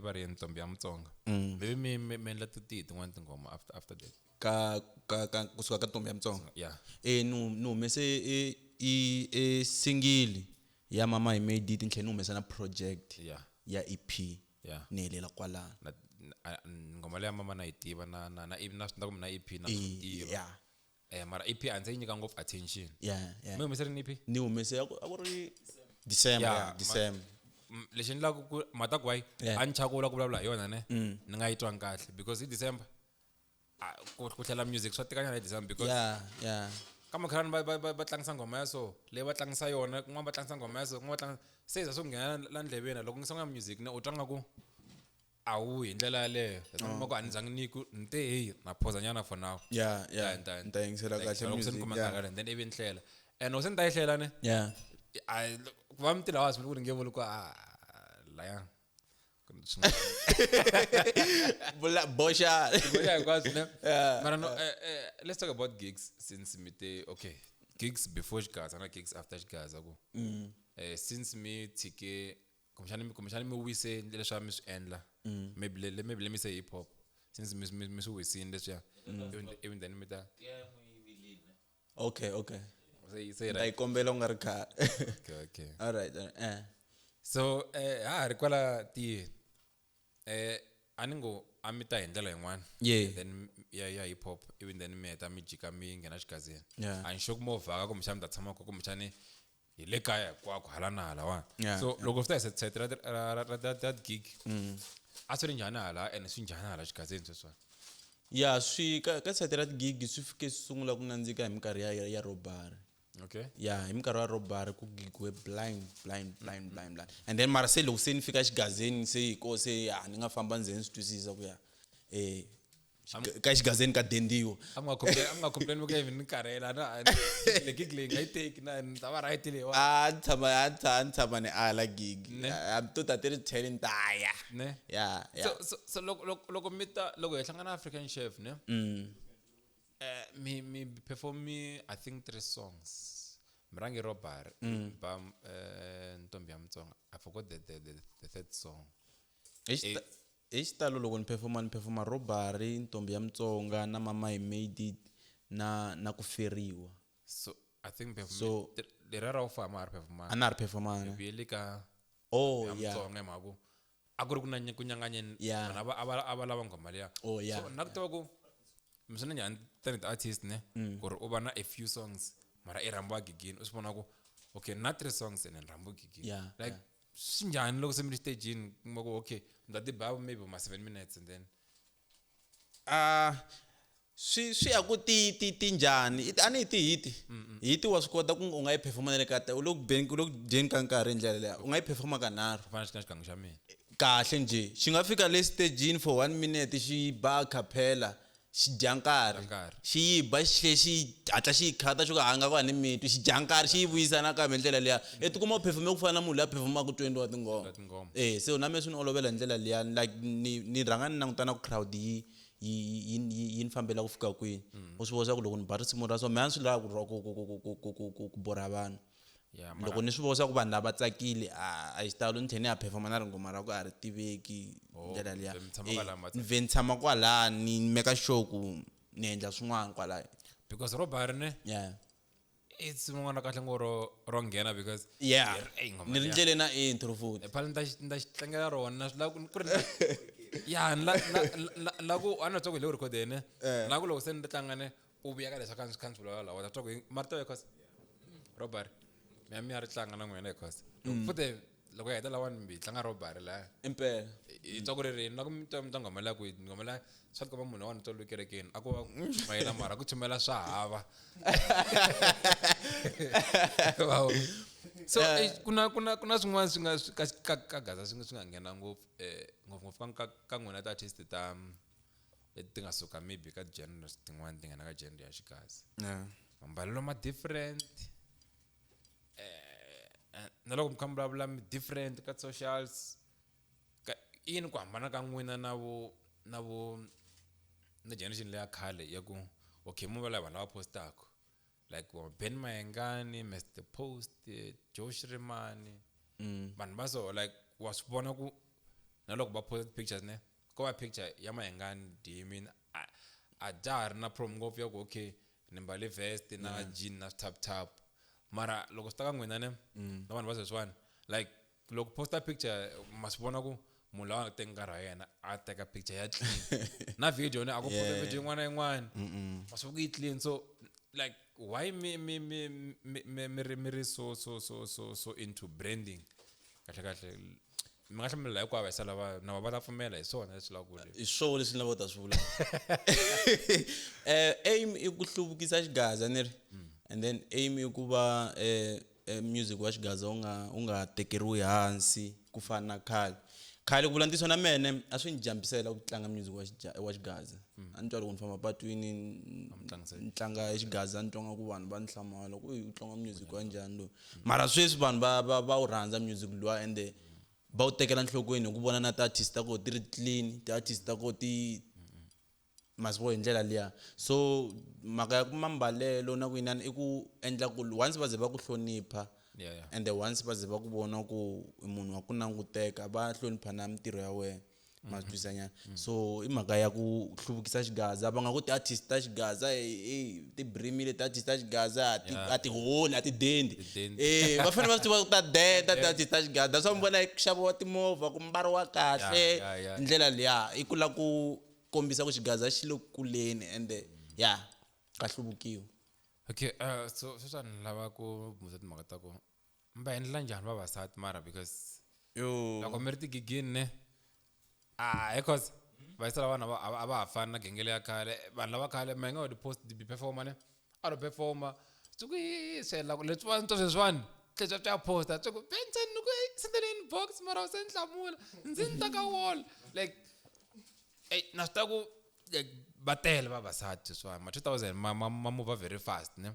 va ri ntombi ya Mutsonga. Maybe mi mi endla tihi tin'wana tinghoma after after that. Ka ka ka kusuka ka ntombi ya Mutsonga. Yeah. Eh no ni humese e e e single ya Mama Hi Made It ni tlhela ni humesa na project Yeah. ya EP. Yeah. Ni helela kwalano. Na nghoma leya mama na yi tiva na na na na swi na EP na swi tiva. Yeah. Mara EP a ndzi yi nyika ngopfu attention. Yeah, yeah. Mi humese rini EP? Ni humese a ku ri December, Yeah, yeah, December. Lexi endlaka ku mata ku why Yeah. a ni chava ku vula ku vulavula hi yona ne ni nga yi twangi kahle because hi December ku hlela music swa tikanyana hi December because Yeah, yeah. ka makhelwani va tlangisa nghoma ya so leyi va tlangisa yona kun'wana va tlangisa nghoma ya so kun'wana va tlangisa se za swo nghena la ndleveni loko ngisa nga music ne u twa nga ku a wu hi ndlela yaleyo mm. ku a ni zangi ni ku ni te hey na pause nyana for now. Yeah, yeah. Ni ta yingisela kahle loko se ni music, kuma yeah. nkarhi and then ivi ni hlela and loko se ni ta yi hlela ne Yeah. a ku va mi tirha wa swi ku ni nge vuli ku a laya Vula boxa. Yeah, hinkwaswo ne mara no let's talk about gigs since mi te okay gigs before xigaza na gigs after xigaza ku since mi tshike kumbexani mi wise leswi a mi swi endla maybe maybe let me say hip hop since mi swi wisini leswiya even then mi ta Okay, okay. Se Ni ta yi kombela u nga ri khale. Okay, okay. All right, eh. So ha ha ri kwala tiyeni, a ni ngo a mi ta hi ndlela yin'wana. Yeah. Then ya hip hop, ivi then mi heta mi jika mi nghena xigazini. Yeah. A ni sure ku mo vhaka kumbexani mi ta tshama kona, kumbexani hi le kaya hinkwako hala na halawani. Yeah, So loko swi ta hi side ra that gig, a swi ri njhani hala ene swi njhani hala xigazini sweswiwani? Ya, swi ka side ra tigigi swi fike swi sungula ku nandzika hi minkarhi ya robbery. Okay. Ya, hi minkarhi ya robbery ku gigiwe blind, blind, blind, blind, blind. And then mara se loko se ni fika xigazini se hi ko se ya ni nga famba ndzeni swi twisisa ku ya ka xigazini ka dendiwa. A mi nga complain, a mi nga complain ku even ni karhela na le gig leyi nga yi teki na ni ta va right leyiwa. A ni tshama, a ni tshama, a ni tshama ni ala gig. Ne. A to ta ti ri 10 ni ta ya. Ne. Ya, ya. So loko loko loko mi ta loko hi hlangana African Chef, ne? Mi perform I think 3 songs. Mrangi Robbery, ba Ntombi ya Mutsonga. I forgot the third song. Hi xitalo loko ni performa, ni performa Robbery, Ntombi ya Mutsonga na Mama I Made It na ku feriwa. So I think perform So lera ra u famba a ri performa. A na ri performana. Vuyeli ka Oh, ya yeah. Mutsonga hi mhaka ku a ku ri ku na ku nyanganyeni. Yeah. Vanhu a va lava nghoma liya. Oh, yeah. So na ku tiva ku mi swi na njhani tanihi artist, ne? Ku ri u va na a few songs mara i rhambiwa gigini, u swi vona ku okay na 3 songs and then rhambiwa gigini. Yeah, Like yeah. swi njhani loko se mi ri stagini kuma ku okay mi ta ti ba maybe ma 7 minutes and then Swi ya ku ti njhani? A ni ti hit. Hit wa swi kota ku u nga yi performa na le ka ta, u le ku beni, u le ku dyeni ka nkarhi hi ndlela liya. U nga yi performa ka nharhu. Ku fana na xigangu xa mina. Kahle njhe. Xi nga fika le stagini for 1 minute xi ba cappella, xi dya nkarhi. Nkarhi. Xi yi ba xi tlhe xi hatla xi yi khata xo ka a nga ku a ni mitwi, xi dya nkarhi xi yi vuyisa nakambe hi ndlela liya. I tikuma u performe ku fana na munhu loyi a performaka 20 wa tinghoma. Wa tinghoma. So na mina swi ni olovela hi ndlela liya, like ni rhanga ni languta na ku crowd yi ni fambela ku fika kwini. U swi vona swa ku loko ni ba risimu ra so, mina a ni swi lavi ku borha vanhu. Yeah, Loko ni swi vona swa ku vanhu lava tsakile, a hi xitalo ni tlhela ni ya performa na ringhoma ra ku a ri tiveki ndlela liya. Ve mi tshama kwalaya ma Ni ve ni tshama kwalaya, ni make sure ku ni endla swin'wana kwalaya. Because Robbery ne? Yeah. It's rin'wana ra kahle ngo ro nghena because Yeah. Ey, nghoma Ni ri liya. ndlele na intro futhi. Phela ni ta xi tlangela rona, swi lava ku ri ya, ni la ku a ni twa ku hi le ku rhekhodeni. Na ku loko se ni tlanga ne, u vuya ka leswi a kha ni swi vulavula laha, wa ta twa ku hi marito ya cause Robbery. Mina mi ya ri tlanga na n'wina cause. Loko futhi loko hi heta lawani mi tlanga Robbery lahaya. Impela. Hi twa ku ri rini, na ku mi twa mi ta nghoma liya ku nghoma liya swa tikomba munhu wa ni twa loyi kerekeni, a ku va ku chumayela mara ku chumayela swa hava. Wow. So, ku na swin'wana swi nga swi ka Gaza swi nga nghena ngopfu, ngopfungopfu ka n'wina ti-artist ta leti ti nga suka maybe ka genres tin'wana ti nghena ka genre ya xigaza. Yeah. Mambalelo ma different. Na loko mi kha mi vulavula mi different ka socials. Ka i yini ku hambana ka n'wina na vo, na vo, na generation leya khale ya ku okay mo va lava vanhu lava postaka like Ben Mayengani, Mr Post, Joe Shirimani. Vanhu va so like wa swi vona ku na loko va post pictures ne, ko va picture ya Mayengani DM a dya ha ri na problem ngopfu ya ku okay ni mbale vest na jean na top top. Mara loko swi ta ka n'wina ne, na vanhu va sweswiwani like loko posta picture ma swi vona ku munhu loyi a teka nkarhi wa yena a teka picture ya clean na video ne a ku posta video yin'wana na yin'wana ma swi vona ku yi clean. So like why mi ri so, so, so, so, so into branding? Kahle kahle mi nga hlamula hinkwavo hi sala va na va ta pfumela hi swona leswi lavaka ku ri. Hi swona leswi ni lavaka ku ta swi vula. Aim i ku hluvukisa xigaza ni ri. And then aim i ku va music wa xigaza wu nga tekeriwi hansi ku fana na khale. Khale ku vula ntiyiso na mene a swi ni jambisela ku tlanga music wa xigaza. A ni twa loko ni famba patwini ni tlanga xigaza ni twa nga ku vanhu va ni hlamala ku u tlanga music wa njhani lowu. Mara sweswi vanhu va wu rhandza music luwa ende va wu tekela nhlokweni hi ku vona na ti-artist ta koho ti ri clean, ti-artist ta koho ti masiku hi ndlela liya. So mhaka ya ku mambalelo na ku inani i ku endla ku once va ze va ku hlonipha, Yeah, yeah. and then once va ze va ku vona ku i munhu wa ku languteka, va hlonipha na mintirho ya wena. Ma swi twisisa nyana? So i mhaka ya ku hluvukisa xigaza. Va nga ku ti-artist ta xigaza ti brimile, ti-artist ta xigaza a ti holi, a ti dendi. Dendi. Va fanele va swi tiva ku ta denda ti-artist ta xigaza. That's why mi vona ku xaviwa timovha, ku mbariwa kahle. Yeah. Hi ndlela liya i ku lava ku kombisa ku xigaza xi le ku kuleni, ende ya ka hluvukiwa. Okay, so sweswi a ni lava ku buza timhaka ta ku mi va endlela njhani vavasati mara, because Yo. loko mi ri tigigini ne, a because vayisa lava vanhu a va ha fani na genge leya khale. Vanhu lava khale ma yi nga ti post ti performa ne, a ro performa swi ku yi swi hela leswi va twa sweswiwani tlhe swi ya posta swi ku Benson ni ku sendele inbox mara u se ni hlamula ndzi ni ta ka wall like ey na swi ta ku like va tele vavasati sweswiwani ma 2000 ma move very fast ne.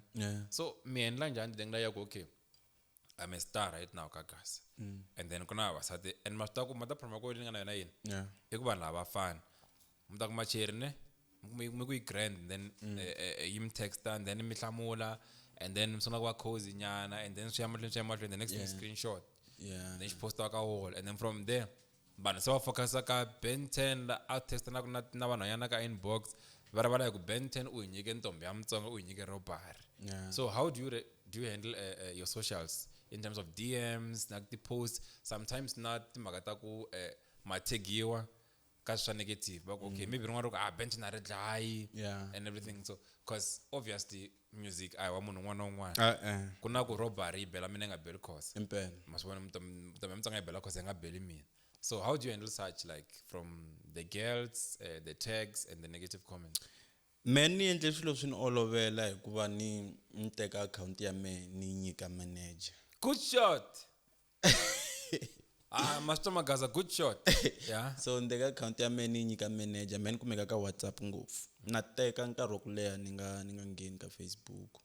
So mi endla njhani ndlela ya ku okay, I'm a star right now ka Gaza, and then ku na vavasati and ma swi tiva ku ma ta promo ku ni nga na yona yini? I ku vanhu lava fani mi ta kuma cheri ne, mi ku yi grand, then yi mi texta and then mi hlamula and then mi sungula ku va cozy nyana and then swi ya mahlweni, swi ya mahlweni, the next thing screenshot, then xi postiwa ka wall, and then from there vanhu se va focusa ka Ben 10 la a texta na na vanhwanyana ka inbox, va rivala hi ku Ben 10 u hi nyike ntombi ya Mutsonga, u hi nyike robbery. So how do you handle your socials in terms of DMs na ti-posts sometimes na timhaka ta ku ma tagiwa ka swa negative, va ku okay, maybe rin'wana ri ku ah, Ben 10 a ri dlayi and everything? So cause obviously music a hi wa munhu un'wana na un'wana. Ku na ku robbery yi bela mina yi nga beli cause Impela. Ma swi vona, ntombi ya Mutsonga yi bela cause yi nga beli mina. So how do you handle such, like from the girls, the tags and the negative comments? Me ni endle swilo swi ni olovela hikuva ni teka akhawunti ya mehe ni nyika manager. Good shot. Ah, Master Magaza, good shot. Yeah. So ni teka akhawunti ya mehe ni nyika manager. Mehe ni kumeka ka WhatsApp ngopfu. Na teka nkarhi wa ku leha ni nga ngheni ka Facebook,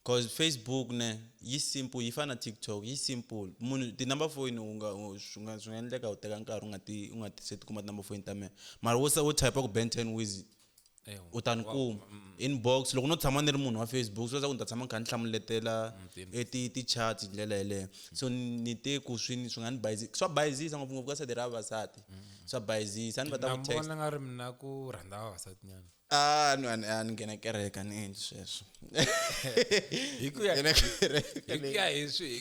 cause Facebook ne yi simple, yi fana na TikTok, yi simple. Munhu ti-number phone u nga swi nga endleka u teka nkarhi u nga ti se ti kuma ti-number phone ta mehe, mara wo se wo type ku Ben 10 Wiz, u ta ni kuma inbox. Loko no tshama ni ri munhu wa Facebook, swi ku ni ta tshama ni kha ni hlamuletela ti-chats hi ndlela yeleyo. So ni te ku swi nga ni swa bayizisa ngopfungopfu ka side ra vavasati, swa bayizisa ni va ta Na ku text. vona nga ri mina ku rhandza vavasati nyana. A ni a ni nghena kereke, a ni endli sweswo. Hi ku ya Nghena kereke. Hi ku ya hi swi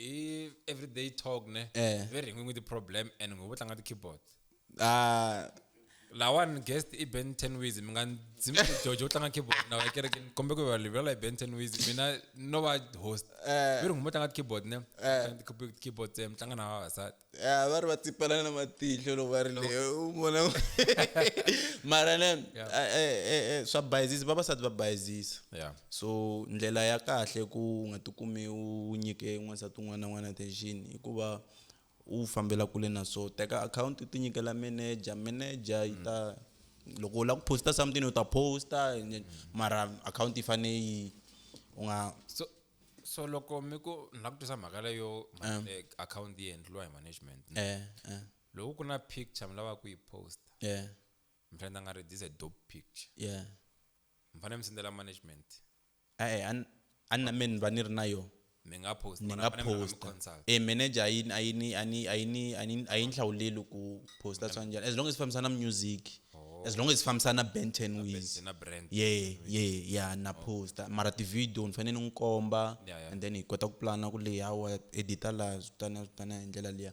hi everyday talk ne, ve ri n'wi ti-problem and n'wi vo tlanga ti-keyboard. Ah. Lawani guest i Ben 10 Wiz, mi nga dzimi ku Jojo u tlanga keyboard na wa kerekeni, kombe ku va livela hi Ben 10 Wiz, mina no va host. Ve ri n'wi vo tlanga ti-keyboard ne, tlanga ti-keyboard mi tlanga na vavasati. Ya, va ri va tsipelana na matihlo loko va ri le u vona, mara ne swa bayizisa, vavasati va bayizisa. So ndlela ya kahle ku u nga tikumi u nyike n'wansati un'wana na un'wana attention i ku va u fambela kule na swo. Teka akhawunti u ti nyikela manager, manager yi ta loko u lava ku posta something u ta posta, mara akhawunti yi fane yi u nga. So loko mi ku ni lava ku twisa mhaka leyo, account yi endliwa hi management ne? Loko ku na picture mi lavaka ku yi post, mi fanele nga ri this is a dope picture, mi fanele mi sendela management? E-e, a ni na me ni va ni ri na yona. Mi nga post Ni mara nga mi fanele mi posta. Consult. E manager a yi ni hlawuleli ku posta swa njhani, as long as fambisana na music, as long as fambisana na Ben 10 Wiz. Na brand. Yeah, na posta, mara ti-video ni fanele ni n'wi komba. And then hi kota ku plana ku leyi hawa edita laha, swi tana hi ndlela liya.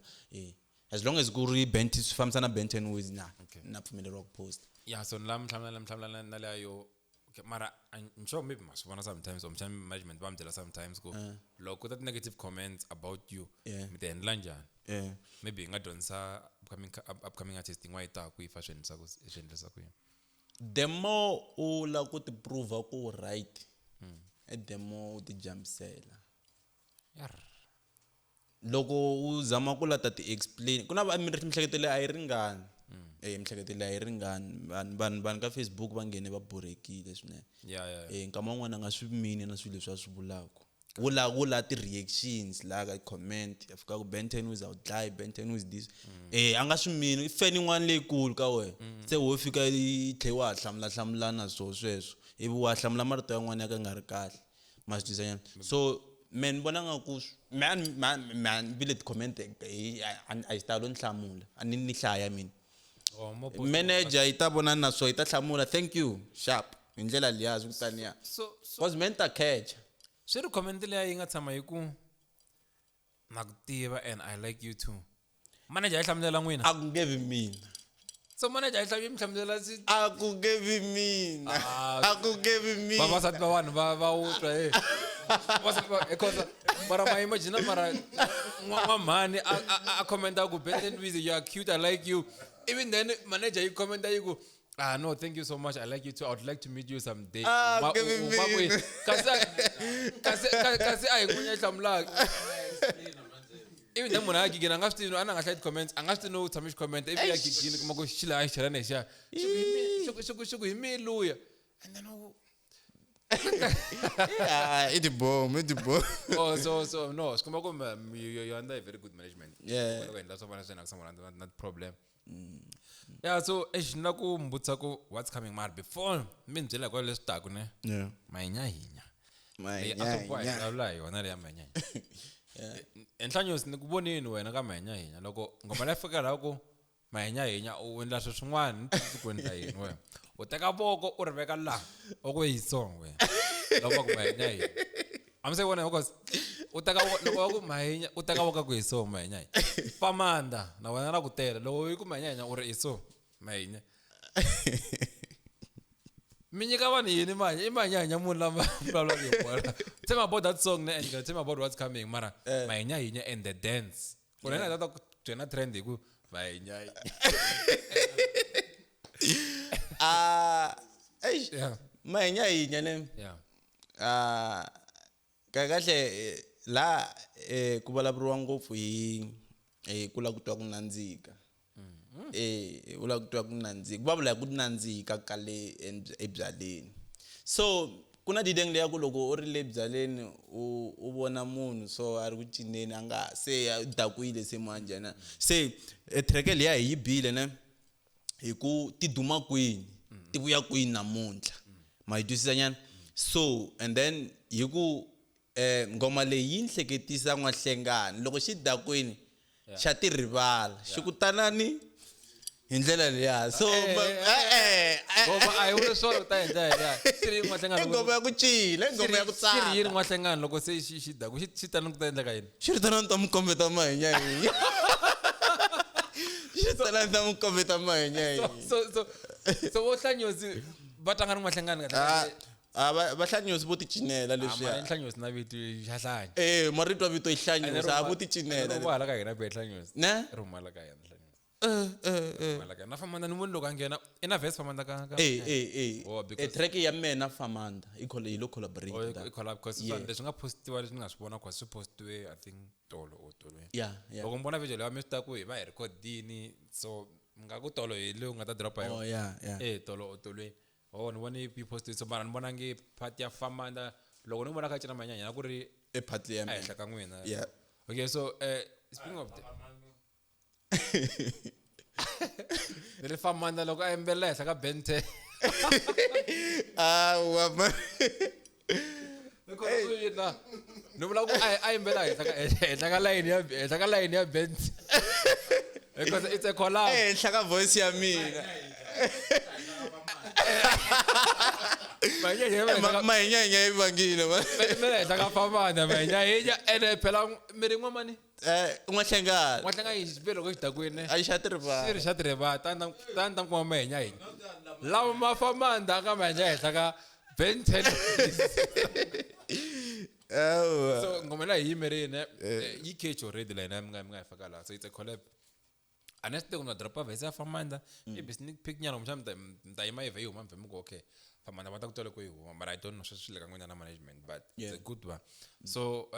As long as ku ri Ben swi fambisana na Ben 10 Wiz, na pfumeleriwa ku posta. Yeah, so ni lava mi hlamula na leya yo okay, mara I'm sure maybe ma swi vona sometimes or mhlawumbe management va mi byela sometimes ku loko ku ta ti-negative comments about you, mi ti handlela njhani? Maybe hi nga dyondzisa upcoming artist yin'wana yi taka ku yi fa swi endlisa ku yini. The more u lava ku ti prova ku u right, the more u ti jambisela. Loko u zama ku la ta ti explain, ku na mihleketo leyi a yi ringani. Mihleketo leyi a yi ringani. Vanhu ka Facebook va nghene va borekile swinene. Nkama wun'wani a nga swi mini na swilo leswi a swi vulaka, wo la ti-reactions laha ka comment ya fika ku Ben 10 Wiz a wu dlayi, Ben 10 Wiz this, a nga swi mini i fan yin'wana leyikulu ka wena, se wo fika yi tlhe wa ha hlamula hlamulana swo sweswo, ivi wa hlamula marito yan'wana ya ka nga ri kahle, ma swi twisisa nyana. So me ni vona nga ku me a ni vile ti-comment a hi xitalo ni hlamula, a ni hlaya mina. Oh, mo post- Manager yi ta vona na swo yi ta hlamula thank you sharp hi ndlela liya swi kutani ya. So Cause me ni ta catch. Swi ri comment leyi yi nga tshama yi ku na ku tiva and I like you too. Manager yi hlamulela n'wina. A ku nge vi mina. So manager yi yi mi hlamulela A ku nge vi mina. Ah, A ku nge vi mina. Vavasati va vanhu va wu twa e. Vavasati va because mara ma imagine mara n'wamhani a commenta ku Ben Louise, you are cute, I like you. Even then manager yi commenta yi ku, "Ah no, thank you so much. I like you too. I would like to meet you someday." Ah, Ma- give u- me ma kwihi? Kasi a hi n'winyi a hlamulaka. Even then munhu a gigini a nga swi tivi a na nga hlayi ti-comments, a nga swi tivi no tshame xi comment ivi ya gigini kuma ku xi laha xi chela nexiya. Xi ku hi mi luya. And then Yeah, i tibomu, i tibomu. Oh, so no, swi komba ku you under a very good management. Yeah. Loko endla swo fana na swena ku someone not problem. Yeah, so exi na ku mi vutisa ku what's coming mara before mi ni byela hikwalaho leswi taku ne. Yeah. Mahinyahinya. Leyi a swi boha hi vulavula hi yona leya mahinyahinya. Enhlanyosi ni ku vonini wena ka mahinyahinya loko ngoma leyi fika laha ku mahinyahinya u endla swilo swin'wana ni twisisi ku endla yini wena. U teka voko u ri veka laha u ku yi song wena. Loko va ku mahinyahinya. A mi se vona because u teka loko va ku mahinya u teka voko ku hi so mahinyahinya. Famanda na wena ra ku tela loko yi ku mahinyahinya u ri i so mahinya. Mi nyika vanhu yini manje i mahinyahinya munhu lama vulavulaka hi wona. Tell me about that song ne and tell me about what's coming mara mahinyahinya and the dance. Ku na ta ku joina trend hi ku mahinyahinya. Ah, eish. Yeah. Mahinyahinya ne. Yeah. Ah, kahle kahle la ku vulavuriwa ngopfu hi ku lava ku twa ku nandzika. U lava ku twa ku nandzika. Ku vulavula hi ku nandzika ka le ebyaleni. So ku na dideng leya ku loko u ri le byaleni u vona munhu so a ri ku cineni a nga se a dakwile se manjhe na. Se track liya hi yi bile ne hi ku ti duma kwini, ti vuya kwini namuntlha. Ma yi twisisa nyana? So and then hi ku ngoma leyi yi ni hleketisa N'wahlengani loko xi dakwini xa ti rivala xi ku tanani hi ndlela liya. So Ngoma a yi vuli swona u ta endla hi liya. Xi ri N'wahlengani i ngoma ya ku cina, i ngoma ya ku Xi ri yini tsaka. N'wahlengani loko se xi daku xi tani ku ta endleka yini? Xi ri tanani ta mi kombeta mahinyahinya. Xi ri tanani ta mi kombeta mahinyahinya. So vo Hlanyosi va tlanga ni N'wahlengani kahle Ah, kahle. ah, va Hlanyosi vo ti cinela leswiya. Mara Hlanyosi na vito xa Hlanya. Marito ya vito i Hlanyosi, a vo ti cinela. Ri huma hala ka hina be Hlanyosi. Ne? Ri huma hala ka hina Hlanyosi. Ri huma hala ka hina. Na Famanda ni voni loko a nghena i na verse Famanda ka Oh, because- Track ya mina Famanda i hi lo collaborate Oh, that. i collab because Yeah. leswi nga postiwa leswi ni nga swi vona cause swi postiwe I think tolo or tolweni. Yeah, yeah. Loko mi vona video leyi mi swi tiva ku hi va hi rhekhodini so mi nga ku tolo hi leyi u nga ta dropa Oh, yona. yeah, yeah. Tolo or tolweni. Oh, ni vone yi postiwe so mara ni vona nge part ya Famanda loko ni vona kha cina manyanya ku ri I part ya mina. ehenhla ka n'wina. Yeah. Okay, so speaking of ni ri Famanda loko a yimbelela henhla ka Ben 10. Ah, wa ma- Ni vula ku a yimbela henhla ka line ya henhla ka line ya Ben 10. Because it's a collab. Ehenhla ka voice ya mina. Mahinyahinya yi vangile, ma. Yimbela henhla ka Famanda mahinyahinya ene phela mi ri n'wamani. N'wahlengani. N'wahlengani yi xi loko xi dakwini. A xa ti rivala. Xi ri xa ti rivala tani ta kuma mahinyahinya. Lama ma Famanda ka mahinya henhla ka Ben 10. Awa. So ngoma leyi hi yimerini yi catch already la hina mi nga yi faka laha. So it's a collab. A ni swi tivi ku na dropa verse ya Famanda maybe sneak peek nyana kumbexana mi ta yima yi vhe yi huma mi vhe mi ku okay Famanda va ta ku twa loko yi huma mara I don't know sweswi swi le ka n'wina na management but it's a good one. So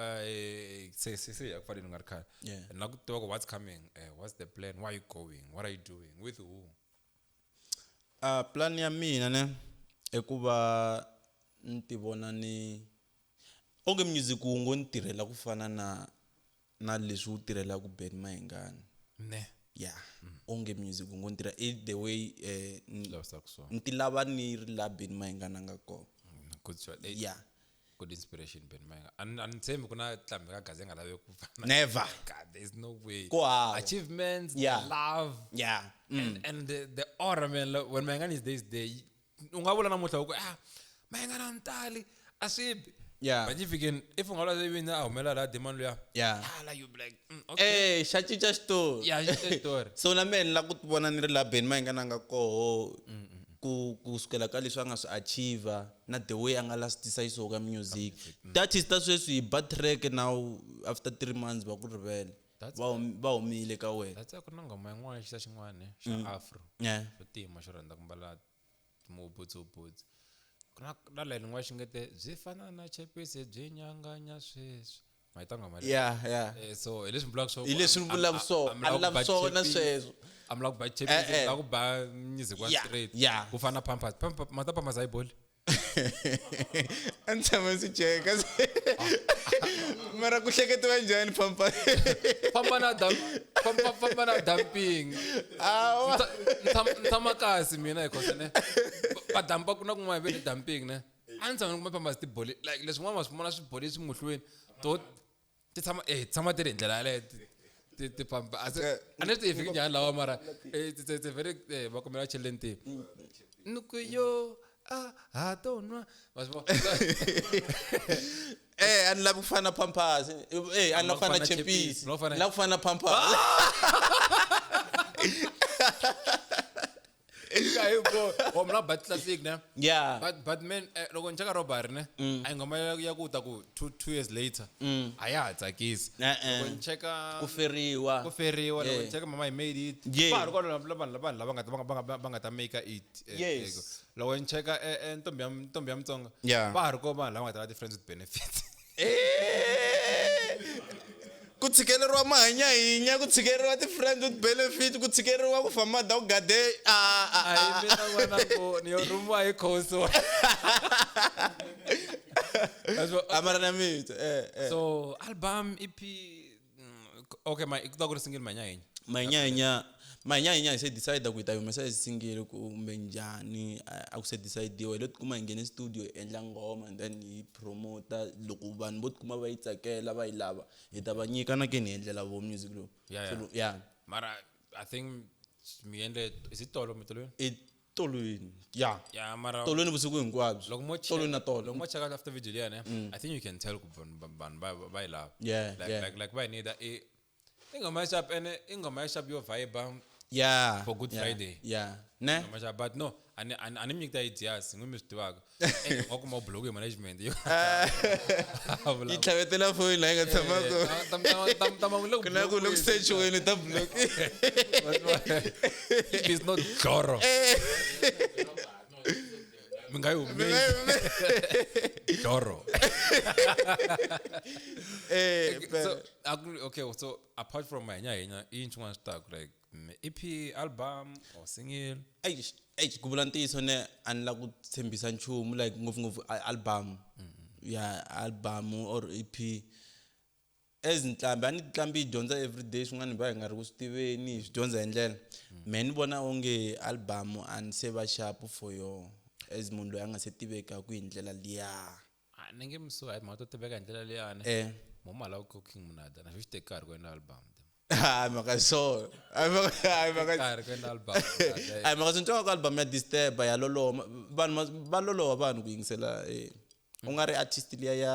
se ya ku fanele ni nga ri khale. Yeah. Na ku tiva ku what's coming, what's the plan, where are you going, what are you doing, with who? Plan ya mina ne i ku va ni ti vona ni onge music wu ngo ni tirhela ku fana na leswi wu tirhelaka Ben Mayengani. Ne. Yeah. Onge music wu ngo ni tirha i the way Lavisaka swona. ni ti lava ni ri la Ben Mayengani a nga kona. Good shot. Yeah. Good inspiration Ben Mayengani. A ni tshembi ku na ntlhambi ka Gaza yi nga laveki ku fana. Never. God, there's no way. Ku hava. Achievements, Yeah. love, Yeah. and the aura, man. Like, when Mayengani is there, is there. U nga vula namuntlha u ku ah Mayengani a ni tali a swi bi. Yeah. But if you can, if u nga vula ivi a humela laha demon luya. Yeah. Ah, like you be like, okay. Eh, xa cinca xitori. Yeah, xi cinca xitori. So na mehe ni lava ku ti vona ni ri laha Benny Mayengani a nga koho ku kusukela ka leswi a nga swi achieve na the way a nga lastisa xiswona ka music. That is ta sweswi hi ba track now after 3 months va ku rivele. That's Va va humile ka wena. That's ku na nghoma yin'wana xi ta xin'wana xa afro. Yeah. Xo tima xo rhandza ku mbala mubutsu-butsu. Ku na na line yin'wana xi nge te byi fana na chepisi byi nyanganya sweswi. Ma yi twa nghoma leyi? Yeah, yeah. So hi leswi ni vulaka swona. Hi leswi ni vulaka swona. I'm A ni lava ku lavi ba swona chepisi. sweswo. I'm lava ku ba chepisi, Eh, eh. ni lava ku ba music wa Yeah, straight. yeah. Ku fana na Pampers. Mata Pampers a yi boli. A ni tshama swi cheka. Mara ku hleketiwa njhani Pampers? Famba na dump, famba famba na dumping. Awa. Ni tshama kasi mina hi ne. Va dumpa ku na kun'wana ve le dumping ne. A ni tshama ni kuma Pampers ti boli like leswi n'wana wa swi vona swi boli swi muhlweni. To ti tshama tshama ti ri hi ndlela yaleyo ti pampa. A se a ni ti fiki njhani lawa mara it's a very va kombela cheleni ntima. Ni ku yo a ha to nwa. Va swi vona? Eh, a ni lavi ku fana na Pampers. Eh, a ni lavi ku fana na Chepisi. Ni lava ku fana Ni lava ku fana na Pampers. Hi bo. Oh, mina ba classic ne. Yeah. But man, loko ni cheka robbery ne, a nghoma ya ku ta ku 2 years later. A ya ha tsakisi. Eh, eh. Loko ni cheka Ku feriwa. ku feriwa loko Yeah. ni cheka mama I made it. Yeah. Va ha ri kwala vanhu lava vanhu lava nga ta va nga ta make it. Yes. Loko ni cheka ntombi ya ntombi ya Mutsonga. Yeah. Va ha ri kona vanhu lava nga ta va ti friends with benefits. Eh. Ku tshikeleriwa mahanyahinya, ku tshikeleriwa ti-friends with benefit, ku tshikeleriwa ku famba da ku gade. Ah, ah, A hi ah. mina n'wana ku ni yo rhumiwa hi khoso. That's what- A mara na mitwa. Eh, eh. So album EP okay my ku ta ku ri single Manyahinya. Manyahinya, Manyahinya hi se decide ku hi ta yi humesa as single kumbe njhani a ku se decidiwa. Hi lo tikuma hi nghene studio hi endla nghoma and then hi promota loko vanhu vo tikuma va yi tsakela va yi lava hi ta va nyika na ke ni hi endlela vo music lowu. Yeah, So yeah. yeah. Mara I think mi endle is it tolo mitolweni? I tolweni. Yeah. Yeah, mara Tolweni vusiku hinkwabyo. loko mo check Tolweni na tolo. loko mo check out after video liya ne, I think you can tell ku vanhu va yi lava. Yeah, Like yeah. like va yi need i ingoma ya sharp ene ingoma ya sharp yo vibe Yeah. For Good yeah, Friday. Yeah. Ne? ingoma ya sharp but no ani ani mi nyiketa ideas n'wi mi swi tivaka. Wa kuma u block management yo. Yi tlhavetela foni laha yi nga tshama kona. Ku na ku loko sechiweni ta block. If it's not dloro. Mi nga yi humesi. Dloro. Eh, So, okay, so apart from Manyahinya, i yini xin'wana swi taka like EP, album or single? Eish, eish, ku vula ntiyiso ne a ni lava ku tshembisa nchumu like ngopfungopfu album. Yeah, album or EP. As nqambi a ni nqambi yi dyondza everyday swin'wana hi va hi nga ri ku swi tiveni hi swi dyondza hi ndlela. Mehe ni vona onge album a ni se va sharp for yona as munhu loyi a nga se tivekaka hi ndlela liya. A ni nge mi suka hi timhaka to tiveka hi ndlela liyani. Eh. Mo ma lava ku King Monada na swi teka nkarhi ku endla album. Hayi mhaka swona. Hayi mhaka hayi mhaka Nkarhi ku endla album. hayi mhaka swi ni twa ku album ya disturb ya loloha vanhu va loloha vanhu ku yingisela u nga ri artist liya ya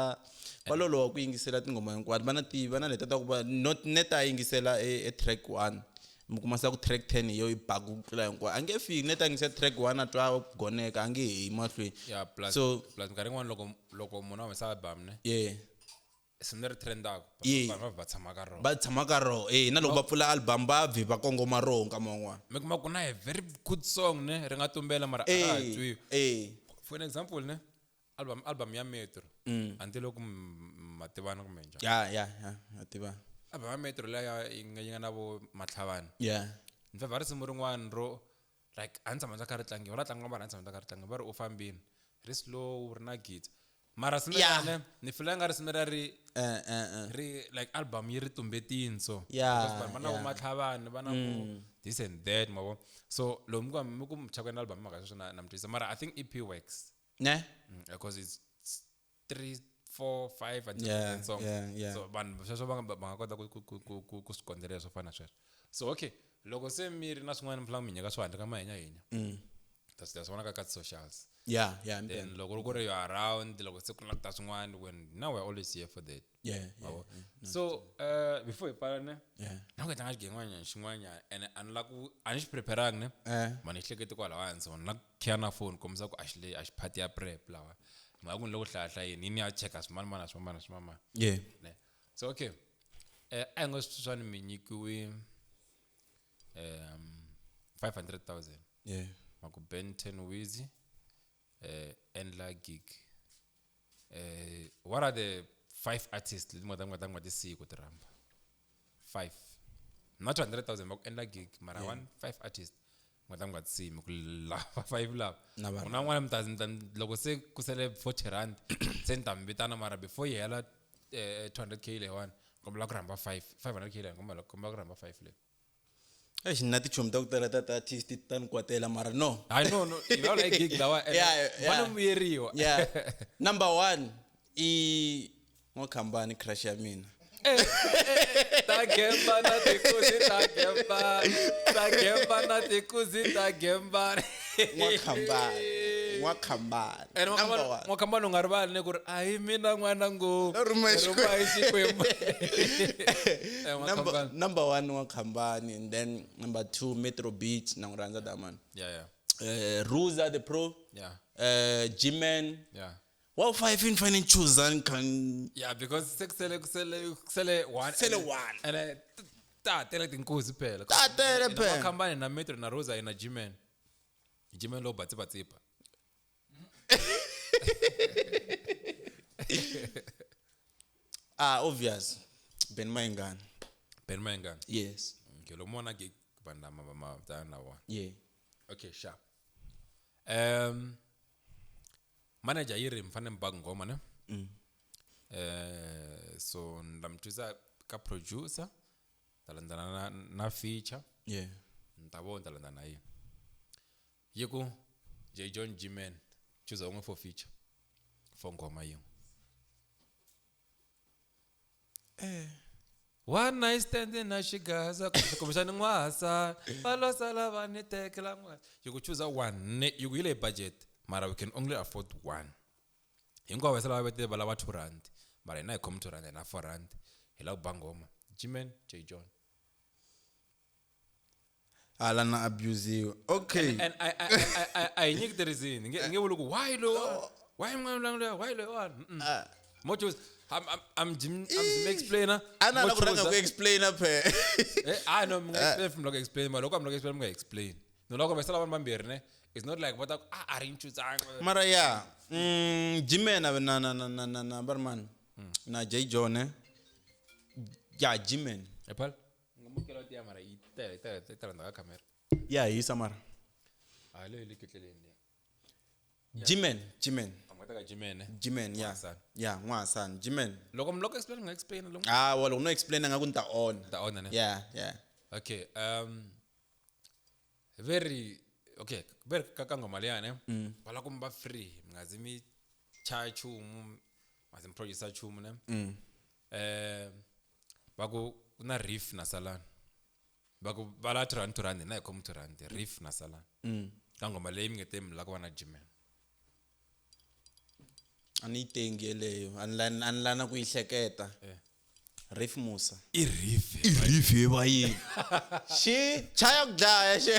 va loloha ku yingisela tinghoma hinkwato va na ti va na leta ta ku va not net a yingisela e track 1 mi kuma se ku track 10 hi yo yi baku ku tlula hinkwayo a nge fiki net a yingisela track 1 a twa goneka a nge heyi mahlweni Yeah, plus so plus minkarhi yin'wana loko munhu a humesa album ne yeah risimu leri trendaka Yeah. vanhu va tshama ka rona. Va tshama ka roho eh na loko va pfula album va vhi va kongoma roho nkama wun'wana. Mi kuma ku na a very good song ne ri nga tumbela mara a ra ha Eh twiwi. eh For an example ne album ya Metro until loko ma tivana kumbe njhani. ya ya ya ya tiva. Album ya Metro leya yi nga na vo Matlhavani. Yeah. Ni favha risimu rin'wana ro like a ni tshama ndzi kha ri tlangiwa ra tlangiwa mara a ni tshama ndzi kha ri tlangiwa va ri u fambini ri slow ri na guitar mara risimu Yeah. leriya ne ni feel nga risimu leriya ri Eh eh eh. ri like album yi ri tumbetini so Yeah, Because vanhu va na vo yeah. Matlhavani va na vo this and that ma vo so loko mi ku mi ku muchaka endla album mhaka sweswo na mi twisisa mara I think EP works Ne? Because it's 3 4 5 and Yeah, song yeah, yeah. So vanhu sweswo va nga kota ku swi kondzelela swo fana na sweswo. So okay, loko se mi ri na swin'wana mi mi nyika swo handle ka mahinyahinya, ta swi vona ka socials. Yeah, Then mpela. loko ku ri you are around, loko se ku na ku ta swin'wana, when now we're always here for that. Yeah. So before hi pfala ne, na ku tlanga xigengwanyana xin'wanyana ene a ni la ku a ni xi preparangi ne. Ma ni hleketi kwalawani, so ni la ku khiya na phone kombisa ku a xi le a xi phati ya prep lawa mhaka ku ni le ku hlayahlayeni yini ya cheka swimanimana swimamana swimamana. Ne, so okay, a hi ngo sweswiwani mi nyikiwi 500,000. Ma ku Ben 10 Wizi, endla gig. What are the five artists leti mi nga ti siyi ku ti rhamba? Five, not 200,000, ma ku endla gig mara one five artist mi nga ti siyi, mi ku lava five lava. Na va Ku na un'wana mi ta loko se ku sele R40 se ni ta mi vitana, mara before yi hela 200K leyiwani, kombela ku rhamba five, 500K leyi, kombela ku rhamba five leyi. Eish, na tichomi ta ku tala ta ti-artist ta ni kwatela, mara no. Hayi, no, i vulavula hi gig lawa. Yeah. Va vuyeriwa. Yeah, number one i N'wakhambani, crush ya mina. Ta gemba na tikuzi, ta gemba, ta gemba na tikuzi, ta gemba. N'wakhambani, N'wakhambani. And Number one. N'wakhambani u nga rivali ne ku ri a hi mina n'wana ngo No, rhuma hi rhuma hi Xikwembu. Number, N'wakhambani. number one N'wakhambani, and then number two Metro Beach, na n'wi rhandza damani. Ruza the Pro. G-Man. Well, five in fane choose and can Yeah, because se kusele one. Kusele one. And ta tele tinkuzi phela. Ta tele phela. N'wakhambani na Metro na Rosa na G-Man. G-Man lo batsibatsipa. Ah, obvious. Ben Mayengani. Ben Mayengani. Yes. Okay, loko mona gig vanhu lama va ma tana na vona. Yeah. Okay, sharp. Manager yi ri mi fanele mi ba nghoma ne. So ni ta mi twisa ka producer, ta landzana na feature. Ni ta vona ta landza na yini. Yi ku J John, G-Man, choose un'we for feature for nghoma yin'we. One night stand na xigaza kumbexani n'wasa va lo sala va ni tekela n'wasa. Yi ku choose one ne, yi ku yi le budget mara we can only afford one. Hinkwavo va sala va vete va lava R2, mara hina hi khomi R2, hina R4, hi lava ku ba nghoma. G-Man, J John. Ala na abuse. Okay. And I hi nyiki ti-reason. Nge vuli ku why lowa, why n'wana lowa, why lowa. Mo choose. I'm Jim explainer. Ana Mo la ku rhanga choose. ku explain phe. Ah no, mi nga explain from loko explain, mara loko mi loko explain mi nga explain. No, loko va sala vanhu vambirhi ne, it's not like va ta ku a ri chuzanga. Mara ya. G-Man na na na na na na barman. Na J John eh. Ya G-Man. Epal. Ngamukela tiya mara yi tele tele tele ndzhaku ka camera. Ya hisa mara. A le le ketleleni liya. G-Man, G-Man. A nga ta ka G-Man ne. G-Man, yeah. N'wahasani. Yeah, N'wahasani, G-Man. Loko mi loko explain mi nga explain loko Ah, well, no explain nga ku ni ta on. ta on ne. Yeah. Okay, very okay, very ka nghoma liya ne. Va lava ku mi va free, mi nga zi mi chaya nchumu, mi nga zi mi producer nchumu ne. Va ku ku na riff na salani. Va ku va lava R2 R2, hina hi khomi R2, riff na salani. Ka nghoma leyi mi nge te mi lava ku va na G-Man. A ni yi tengi yeleyo, a ni lana ku yi hleketa. Riff Musa. I riff. I riff ye va yini? Xi chaya ku dlaya xi.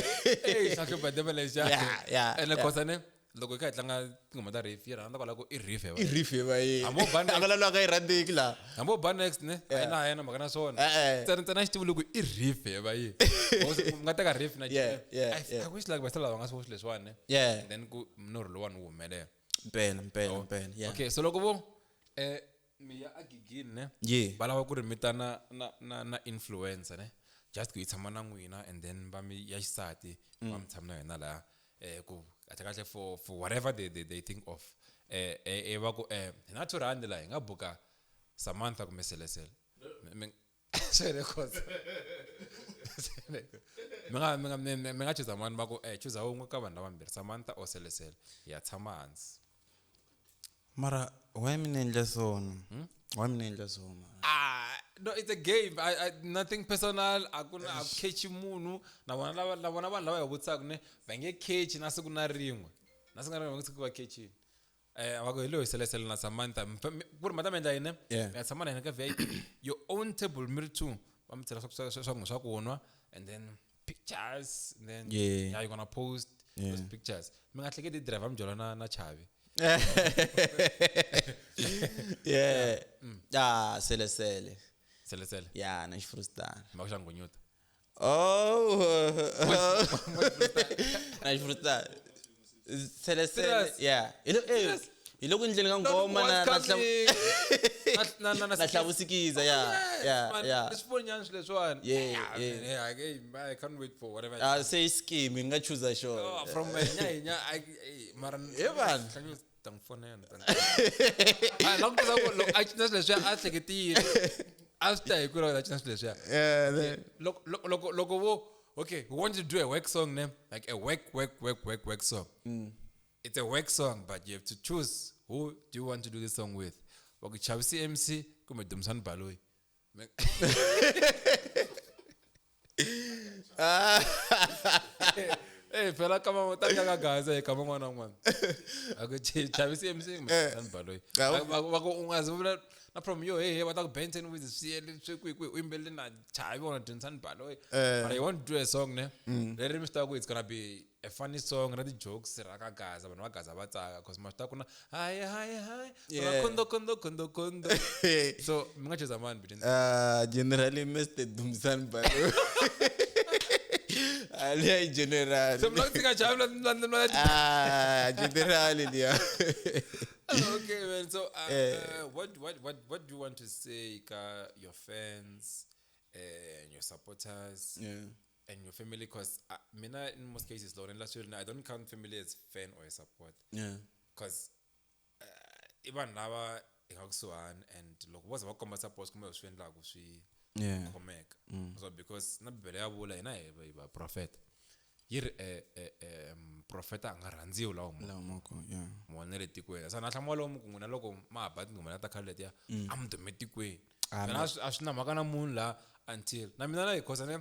Ey, xa hlupha debe lexiya. Yeah, Ene yeah. khosa ne, loko hi kha hi tlanga tinghoma ta riff, yi rhandza kwala ku i riff he I riff ye va yini? Hambi wo ba A nga la loyi a nga yi rhandzeki laha. Hambi wo ba next ne, a yi na yena mhaka na swona. Eh, eh. Ntsena ntsena xi tivi loko i riff he va yini. Mi nga teka riff na Yeah, yeah, yeah. I wish like vasala va nga swi voni leswiwani ne. Yeah. And then ku norho lowani wu humelela. Mpela, mpela, mpela. Yeah. Okay, so loko vo mi ya agigini ne. Yeah. Va lava ku ri mi ta na influencer ne. Just ku yi tshama na n'wina and then va mi ya xisati va mi tshama na yona laha ku kahle kahle for whatever they think of va ku hi na R2 laha hi nga buka Samantha kumbe Selesele. Swele khosa. Mi nga chuza mani, va ku chuza wun'we ka vanhu lavambirhi, Samantha or Selesele, hi ya tshama hansi. Mara why mina endla swona? Why mina endla swona? Ah, no, it's a game. I nothing personal. A ku na a ku catch munhu. Na vona lava na vona vanhu lava hi vutisaka ne va nge catch na siku na rin'we. Na siku na rin'we va nge tshuki va catchini. Va ku hi loyi selesele na Samantha. Ku ri ma ta mi endla yini? Yeah. Mi ya tshama na yena ka VIP. Your own table mi ri two. Va mi chela swa ku nwa and then pictures and then Yeah. yeah, you're gonna post Yeah. those pictures. Mi nga hleketi driver mi jola na Chavi. Yeah. Ah, sele sele. Selesele. Yeah, na xifrustana. Ma ku xa nghunyuta. Oh. Na xifrustana. Sele sele. Serious? Yeah. Hi hi loko endleni ka ngoma na na na hlavusikiza yeah. Yeah, yeah. Leswi vonyani swilo leswiwani. Yeah, Yeah, yeah. man, yeah, I can't wait for whatever. Ah, se scheme hi nga chuza xona. Oh, from nya hi nya mara He vanhu. Hlanyu ta n'wi fonela Ah, na ku tisa ku loko a cina swilo leswiya a hleketile a swi ta hi ku loko a cina swilo leswiya. Yeah. Loko vo okay, we want to do a work song ne, like a work work work work work song. It's a work song, but you have to choose who do you want to do this song with. Va ku Chavisi MC kumbe Dumisani Baloyi. Eh, phela ka ma ta ka gaza ka man'wana na un'wana. A ku Chavisi MC kumbe Dumisani Baloyi. Va ku u nga zi vula na from yo hey hey va ta ku Benton with swi swi kwi kwi u yimbelele na Chavi or Dumisani Baloyi. But you want to do a song ne? Leri mi swi tiva ku it's gonna be a funny song ra ti-jokes ra ka gaza vanhu va gaza va tsaka cause ma swi tiva ku na hi hi hi Yeah. kondo kondo kondo kondo so mi nga chuza mani between Generally Mr. Dumisani Baloyi. Ali general. so mi la ku tshika Chavi la Ah, general liya. Okay man, so what do you want to say ka your fans and your supporters Yeah. and your family? Cause mina in most cases loko ni endla swilo I don't count family as fan or a support. Yeah. Cause i vanhu lava hi nga kusuhani and loko vo za va komba support kumbe swi endlaku swi Yeah. khomeka. So because na Bibele ya vula hina hi vaprofeta yi ri profeta a nga rhandziwi laha humaka. Lawa mako, yeah. Mona le tikweni sa na hlamula lomu ku n'wina loko ma ha ba tinghoma ta khale letiya a mi dume tikweni mina a swi na mhaka na munhu laha until na mina na hi khosa ne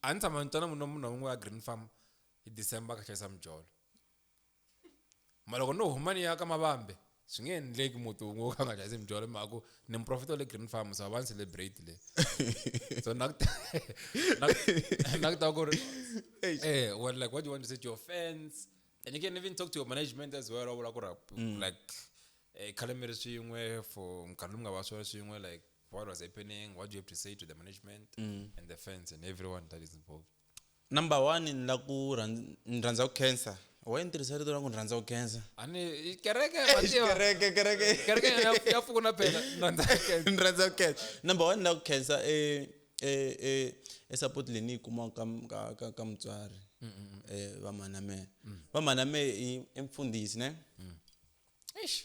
a ni tshama ni twa na munhu munhu wun'we ya Green Farm hi December ka xavisa mijolo ma loko no huma ni ya ka Mavambe swi nge endleki muti wun'we wo ka nga xavisi mijolo hi mhaka ku ni muprofeta wa le Green Farm so a va ni celebrate le so na ku na ku ta ku ri what like what do you want to say to your fans and you can even talk to your management as well wa vula ku ri like khale mi ri swin'we for nkarhi lowu mi nga va swona swin'we like what was happening, what do you have to say to the management and the fans and everyone that is involved? Number 1 ni la ku ni rhandza ku khensa. Why ni tirhisa rito ra ku ni rhandza ku khensa? A ni kereke ma tiva. Kereke, kereke. Kereke ya pfuna phela ni rhandza ku khensa. Ni rhandza ku khensa. Number 1 ni la ku khensa e support leyi ni yi kumaka ka mutswari. Va mhana mehe. Va mhana mehe i mfundhisi ne? Eish.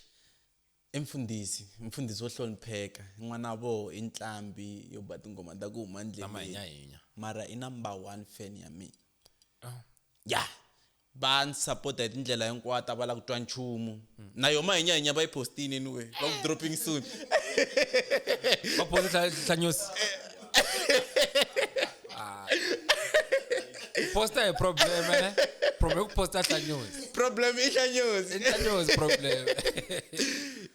I mfundhisi, mfundhisi wo hlonipheka. N'wana voho i nqambi yo ba tinghoma ta ku huma ndleleni. Mahinyahinya. Mara i number 1 fan ya mina. Oh. Yeah. Va ni support hi tindlela hinkwato a va lava ku twa nchumu. Na yo mahinyahinya va yi postini anyway. Va ku dropping soon. Va post hlanyosi. Ah. Posta hi problem eh? Problem ku posta hlanyosi. Problem i hlanyosi. Hlanyosi problem.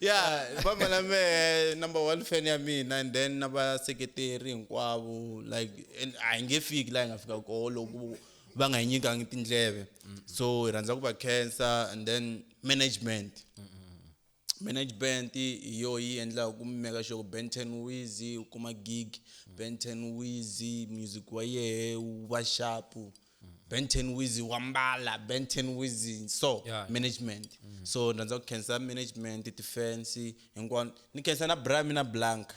Yeah, va mhana mehe number 1 fan ya mina and then na vaseketeri hinkwavo like a hi nge fiki laha hi nga fika kona loko va nga hi nyikangi tindleve. So hi rhandza ku va khensa and then management. Management hi yo yi endlaka ku mi make sure ku Ben 10 Wizzy u kuma gig, Ben 10 Wizzy music wa yehe wu va sharp. Ben 10 Wizzy wa mbala, Ben 10 Wizzy so Yeah. management. So ni rhandza ku khensa management, ti-fans hinkwano. Ni khensa na bra mina Blanca.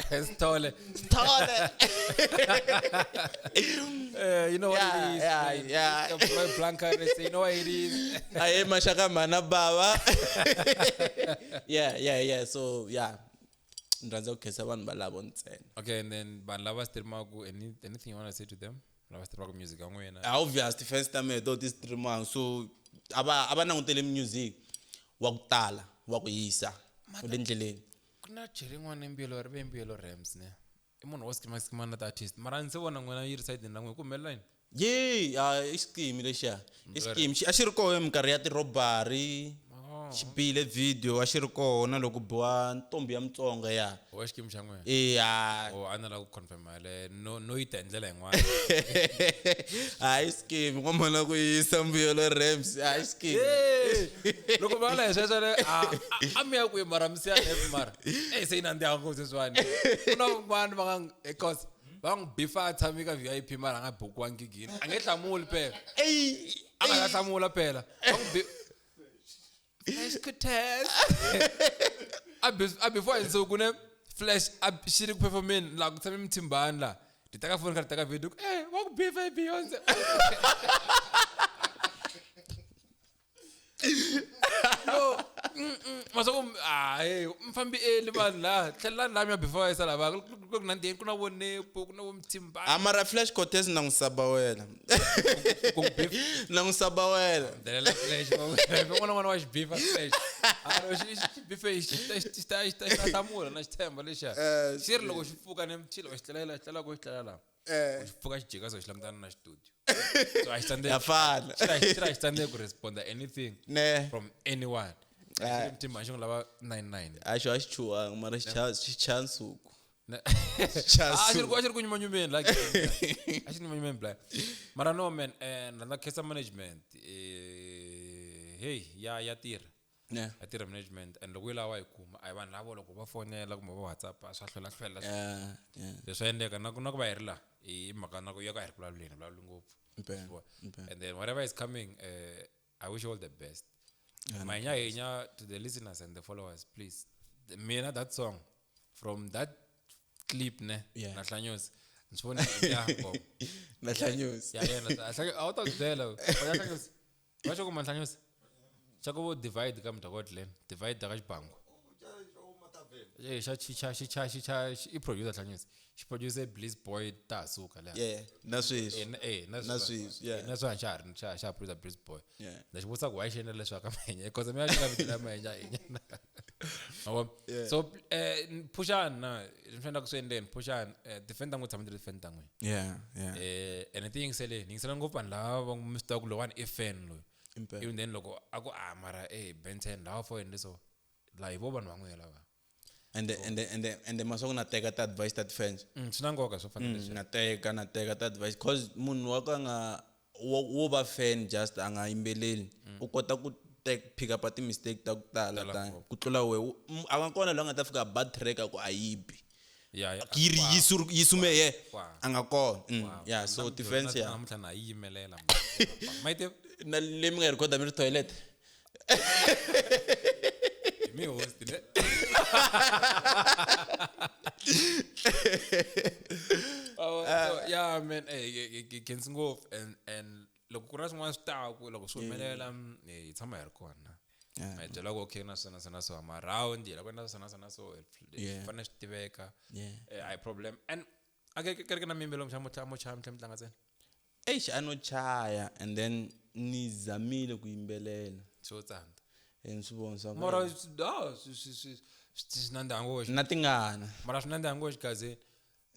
Sithole. Sithole. You know what Yeah, it is. yeah, man. yeah. Your boy Blanca, they say, you know what it is. Aye, mashaka mana baba. Yeah, yeah, yeah. So yeah. Ni rhandza ku khensa vanhu valavo ntsena. Okay, and then vanhu lava streamaka, anything you want to say to them? Lava streamaka music ya n'wina. Obvious ti-fans ta mehe to ti streamanga so a va langutele music. wa ku tala wa ku yisa u le ndleleni. Ku na cheri yin'wana mbuyelo ri ve mbuyelo Rams ne i munhu wo skima skima na ti-artist mara a ndzi se vona n'wina yi ri sayidini ra n'wina ku humelela yini? Ye a i xikimi lexiya, i xikimi a xi ri koho hi minkarhi ya tirobari, xi bile video a xi ri koho na loko biwa ntombi ya Mutsonga ya. Wa xikimi xa n'wina? Eya. O a ni lava ku confirm yaleyo no no yi ta hi ndlela yin'wana. A i xikimi n'wamhana ku yisa mbuyelo Rams a i xikimi. Loko va la hi sweswo le a mi ya kwihi mara mi siya rap mara e se yi nandziha ngopfu sweswiwani. Ku na van'wana va nga cause va n'wi bifa a tshame ka VIP mara a nga bukiwangi gigini a nge hlamuli phela. A nga ta hlamula phela. Va n'wi Flash Cortez. A before hi nsuku ne Flash a xi ri ku performeni laha ku tshame muthimbani laha ti teka foni kha ti teka video eh va ku bifa hi Beyonce. No, maswaku hayi mfambi eli vanhu laha tlhelelani laha mi ya before yisa lava ku nandziheni ku na vo Nepo ku na vo Mthimbani. A mara Flash Cortez na n'wi saba wena. Ku n'wi beef Na n'wi saba wena. Delela Flash n'wana n'wana wa xi bifa Flash. A ro xi xi bife xi ta xi ta xi ta xi ta hlamula na xi tshemba lexiya. Xi ri loko xi pfuka ne xi loko xi tlela xi tlela ku xi tlela laha. Xi pfuka xi jika so xi langutana na studio. So a xi tsandzeki. Ya fana. Xi ra xi tsandzeki ku responda anything Ne. from anyone. Xi Mthimbani xi n'wi lava 99. A xo a xi chuhanga mara xi xi chaya nsuku. A xi ri a xi ri ku nyumanyumeni like a xi nyumanyumeni blind. Mara no man na na khensa management hey ya ya tirha. Yeah. Ya tirha management and loko yi lava yi kuma a hi vanhu lavo loko va fonela kumbe va WhatsApp swa hlwela hlwela. Yeah, yeah. Leswi endleka na ku na ku va hi ri la i mhaka na ku ya ka hi ri vulavuleni vulavuli ngopfu. Impela, impela. And then whatever is coming I wish you all the best. Mahinya hinya to the listeners and the followers, please. Mina that song from that clip ne Yeah. na Hlanyusi ndzi vone ya ngoma. Na Hlanyusi. Ya yena a wu ta ku byela. Wa Hlanyusi. Va xo kuma Hlanyusi. Xa ku divide ka mudakot len, divide ka xibangu. Eh xa xi xa xi xa xi xa i producer Hlanyusi. Xi produce Bliss Boy ta suka la. Yeah, na sweswi. Eh na Na sweswi, yeah. Na swa xa ri xa xa producer Bliss Boy. Yeah. Na xi vutisa ku why xi endla leswi ka Mahenya because mina xi nga vitela Mahenya hinya. Yabo. So phushani na ni fanele ku swi endleni phushani defend n'wi tshama ti defend n'wi. Yeah, yeah. And ti yingiseleni, yingisela ngopfu vanhu lava va mi swi tiva ku lowani i fan loyi. Impela. Even then loko a ku a mara eh Ben 10 lawa for yini so la hi vo vanhu van'we lava. And and maswaku na teka ta advice ta fans. Swi na nkoka swo fana leswi. Na teka ta advice cause munhu wa ka nga wo va fan just a nga yimbeleli u kota ku take pick up ti mistake ta ku tala ta ku tlula we a nga kona loyi a nga ta fika bad track ku a yibi. Yeah, yeah. Yi ri yi sume ye a nga kona. Yeah, so Na defense ya. Namuntlha na yi yimelela. Ma yi tiva? Na le mi nga record mi ri toilet. Mi host ne. Oh, so, yeah man, eh khensi ngopfu and loko ku ri na swin'wana swi taku loko swi humelela hi tshama hi ri kona. Ma hi byela ku okay na swona swona so ma round hi lava ku endla swona swona so Yeah. fanele swi tiveka. Yeah. A hi problem. And a ke kereke na mimbelo mo chaya mo chaya mi tlhela mi tlanga ntsena. Eish a no chaya and then ni zamile ku yimbelela. Swo tsandza. Ni swi vona swa ku Mara swi swi swi swi nandziha ngopfu. na tingana. Mara swi nandziha ngopfu xigazini.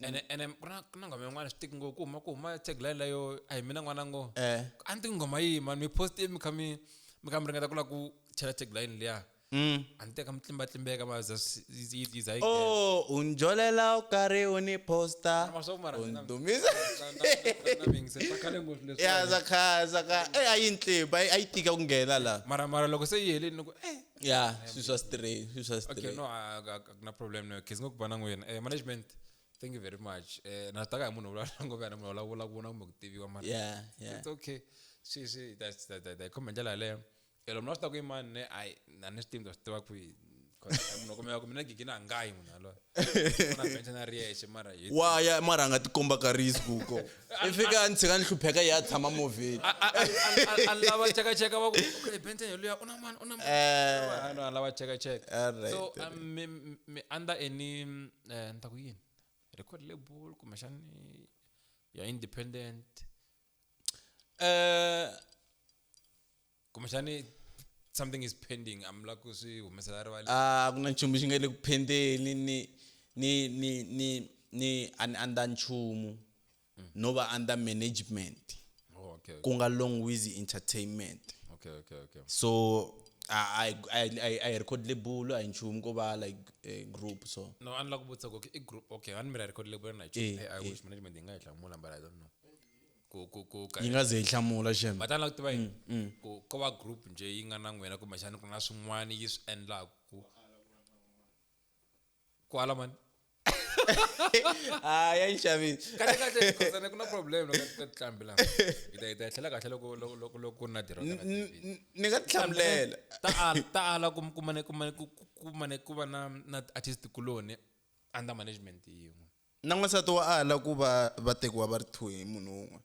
Ene ku na ku na nghoma yin'wana swi tiki ngopfu ku huma ku huma tagline leyo a hi mina n'wana ngo. A ni tivi nghoma yihi mani mi post mi kha mi mi kha mi ringeta ku lava ku chela tagline liya. A ni teka mi tlimbatlimbeka ma za yi za yi nghena. Oh, u njolela u karhi u ni posta. Mara swa ku mara U na- ndumisa. na na mi yingisela swa khale ngopfu leswi. Ya za khale. A yi ntlimba, a yi tika ku nghena la. Mara mara loko se yi helini ni ku eh Yeah, swi swa straight, swi swa Okay, straight. no a ku na problem no. Khensi ngopfu va na n'wina. Management thank you very much. Na swi taka hi munhu vulavula ngopfu yana munhu vulavula ku vona kumbe ku tiviwa mara Yeah, yeah. It's okay. Swi swi that's that that khoma hi ndlela yaleyo. Loko mina swi ta ku yimani ne a a ni swi tivi ni ta swi tiva kwihi. Munhu kumeka ku mina gigini a nga yi munhu yaloye. Na bench na ri yexe mara hi Wa ya mara a nga tikomba ka risk ko. I fika a ni tshika ni hlupheka ya tshama movheni. A lava chekacheka va ku okay Ben 10 yoluya u na mani u na mani. A lava chekacheka. Alright, So mi mi under any ni ta ku yini? Record label kumbexani ya independent kumbexani something is pending am la ku swi humesela rivaleni. A ku na nchumu xi nga le ku phendeni ni ni ni ni ni a ni under nchumu no va under management. Oh, okay. Ku nga Long Wheezy Entertainment. Okay. So a a a hi record label, a hi nchumu, ko va like a group, so. No, a ni lava ku vutisa ku okay, i group, okay, a ni mi ra record label na nchumu. I wish management yi nga hi hlamula, but I don't know ku ka. Yi nga ze yi hlamula xem. But a ni lava ku tiva yini ku ko va group njhe yi nga na n'wina, kumbexani ku na swin'wana yi swi endlaku kwala mani. A ya yi xavisa. Kahle kahle, because ku na problem loko ka tinqambi laha hi ta hi tlhela kahle loko ku ri na diroka na TV. Ni nga ti hlamulela. Ta ala ku mane ku va na artist kuloni under management yin'we. Na n'wansati wa ala ku va va tekiwa va ri two hi munhu wun'we,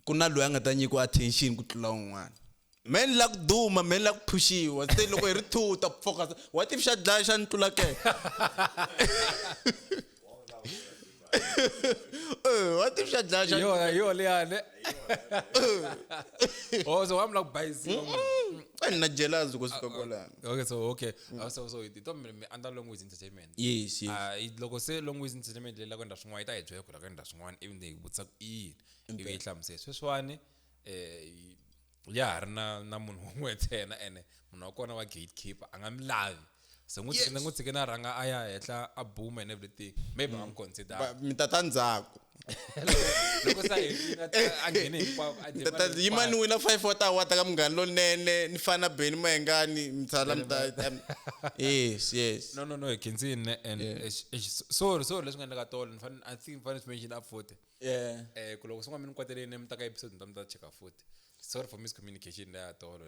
ku na loyi a nga ta nyikiwa attention ku tlula un'wana. Me ni la ku duma, me ni la ku phushiwa, se loko hi ri two ta focus. What if xa dlaya xa ni tlula ke? What if xa dlaya xa Yona hi yona leyani. Oh, so I'm like bayisiwa. A ni na jealous ku suka kwalano. Okay, so okay. So ito mi under Long Ways Entertainment. Yes. Ah, loko se Long Ways Entertainment leyi la ku endla swin'wana, yi ta hi byela ku la ku endla swin'wana, ivi ni yi vutisa ku i yini, ivi yi hlamusela sweswiwani. Ya ha ri na munhu wun'we ntsena, ene munhu wa kona wa gatekeeper, a nga mi lavi, so n'wi tshike, n'wi tshike na rhanga a ya henhla a boom and everything, maybe I'm consider. Mi tata ndzhaku. Loko se a hetile, a nghene hinkwako, a dye Mi tata mali. yimani wina 5 wa ta wa ta ka Munghana Lonene, ni fana Benny Mayengani, mi tsala mi ta. Yes. No, hi khensini and sorry, sorry leswi nga endleka tolo. Ni fanele, I think ni fanele swi mention up futhi. Ku loko swin'wana mi ni kwateleni, mi ta ka episode, mi ta cheka futhi. Sorry for miscommunication leya tolo.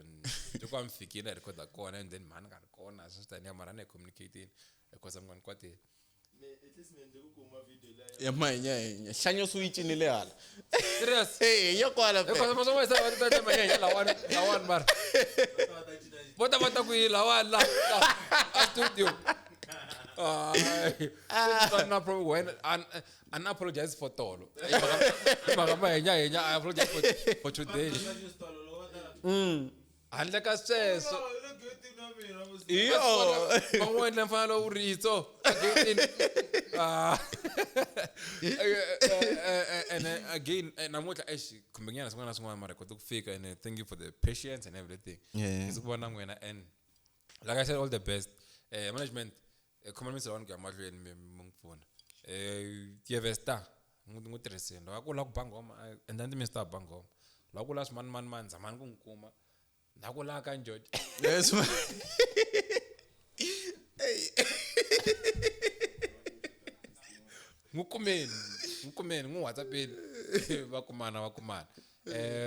Loko a mi fikile hi recorda kona and then mhani nga ri kona, swi taniya, mara a ni hi communicatini because mi nga ni kwateli. At least ni endle ku kuma video leya. Ya Mahinya hlanyo swi yi cinile hala. Serious? Eh, ya kwala. Because masongo sa va ta mahenya lawani lawani, mara vo ta va ta ku yi lawani la a studio. Ay, na pro when and apologize for tolo. Hi mhaka mahenya henya, I apologize for today. Handle ka sweswo. Iyo. Van'wana endla mfanelo wu ritso. Ah. And again, namuntlha eish khumbenyana swin'wana na swin'wana, mara hi kote ku fika, and thank you for the patience and everything. Ndzi ku vona n'wina, and like I said, all the best. Management, khoma misi lawani ku ya mahlweni mi n'wi pfuna. Yevesta n'wi tirhiseni loko a ku lava ku ba nghoma, endla ni Mr ba nghoma, loko ku lava swimani mani mani, zamani ku n'wi kuma na ku lava ka George. Yes man. N'wi kumeni, n'wi kumeni, n'wi whatsappeni, va kumana, va kumana.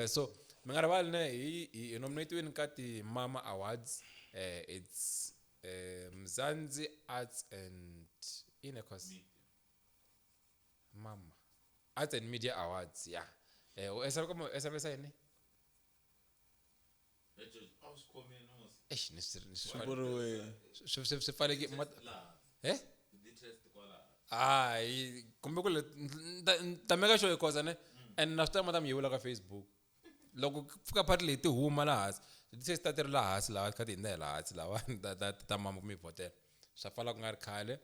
So mi nga rivali ne hi nominatiweni ka ti-Mama Awards. It's Mzansi Arts and ine cause Mama Arts and Media Awards, yeah. U SMS yini? Eish, ni swi swi pfaleki eh hayi, kumbe ku le ta meka sure because ne and na swi tiva ma ta mi yivula ka Facebook loko ku pfuka party leyi ti huma laha hansi, ti se ta ti ri laha hansi laha kha ti hundza hi laha hansi laha ta mama ku mi vhotela swa pfala ku nga ri khale.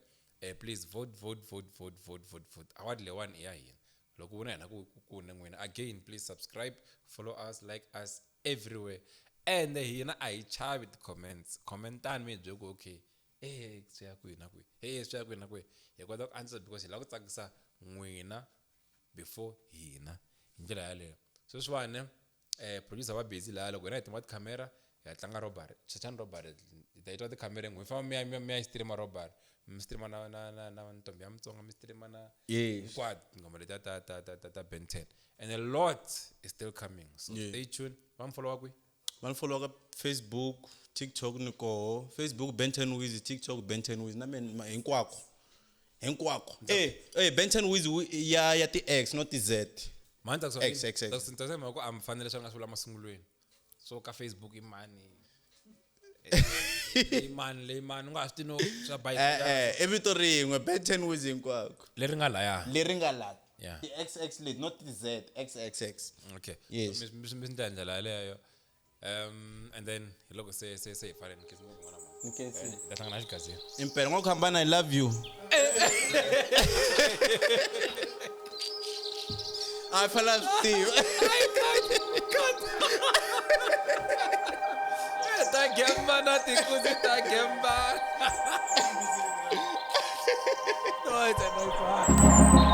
Please vote, vote, vote, vote, vote, vote, vote. Award leyiwani i ya hina, loko vona hina ku ne n'wina. Again, please subscribe, follow us, like us everywhere, and hina a hi chavi ti-comments. Commentani mi hi byele ku okay, swi ya kwihi na kwihi, swi ya kwihi na kwihi, hi kota ku answer because hi lava ku tsakisa n'wina before hina hi ndlela yaleyo. Sweswiwani producer va busy laha, loko hina hi tima tikhamera hi ya tlanga robbery, chachani robbery, hi ta yi twa tikhamereni. N'wi famba mi ya streama robbery, mi streama na ntombi ya Mutsonga, mi streama na hinkwato tinghoma letiya ta Ben 10, and a lot is still coming, so stay tuned. Va mi followa kwihi? Va ni followa ka Facebook, TikTok ni koho. Facebook Ben 10 Wiz, TikTok Ben 10 Wiz, na mina hinkwako hinkwako. Ben 10 Wiz ya ti X, not ti Z. Mani? X, X, X. Tsakisa mhaka ku a mi fanele swi nga swi vula masungulweni. So ka Facebook i mani? Leyi mani, leyi mani, u nga ha swi tivi no swa I vito rin'we, Ben 10 Wiz hinkwako. Leri nga laya. Leri nga la. Yeah. Ti XX leti, not ti Z, XXX. Okay. Yes. So mi swi ndlela ndlela yaleyo. And then hi loko se se se hi pfarini khensi ngopfu n'wana mhani. Ni khensile. Hi ta hlangana xigazini. Impela ngo hambana I love you. A fela swi tiva. Ta gemba na tinkuzi ta gemba. No, it's a nice one.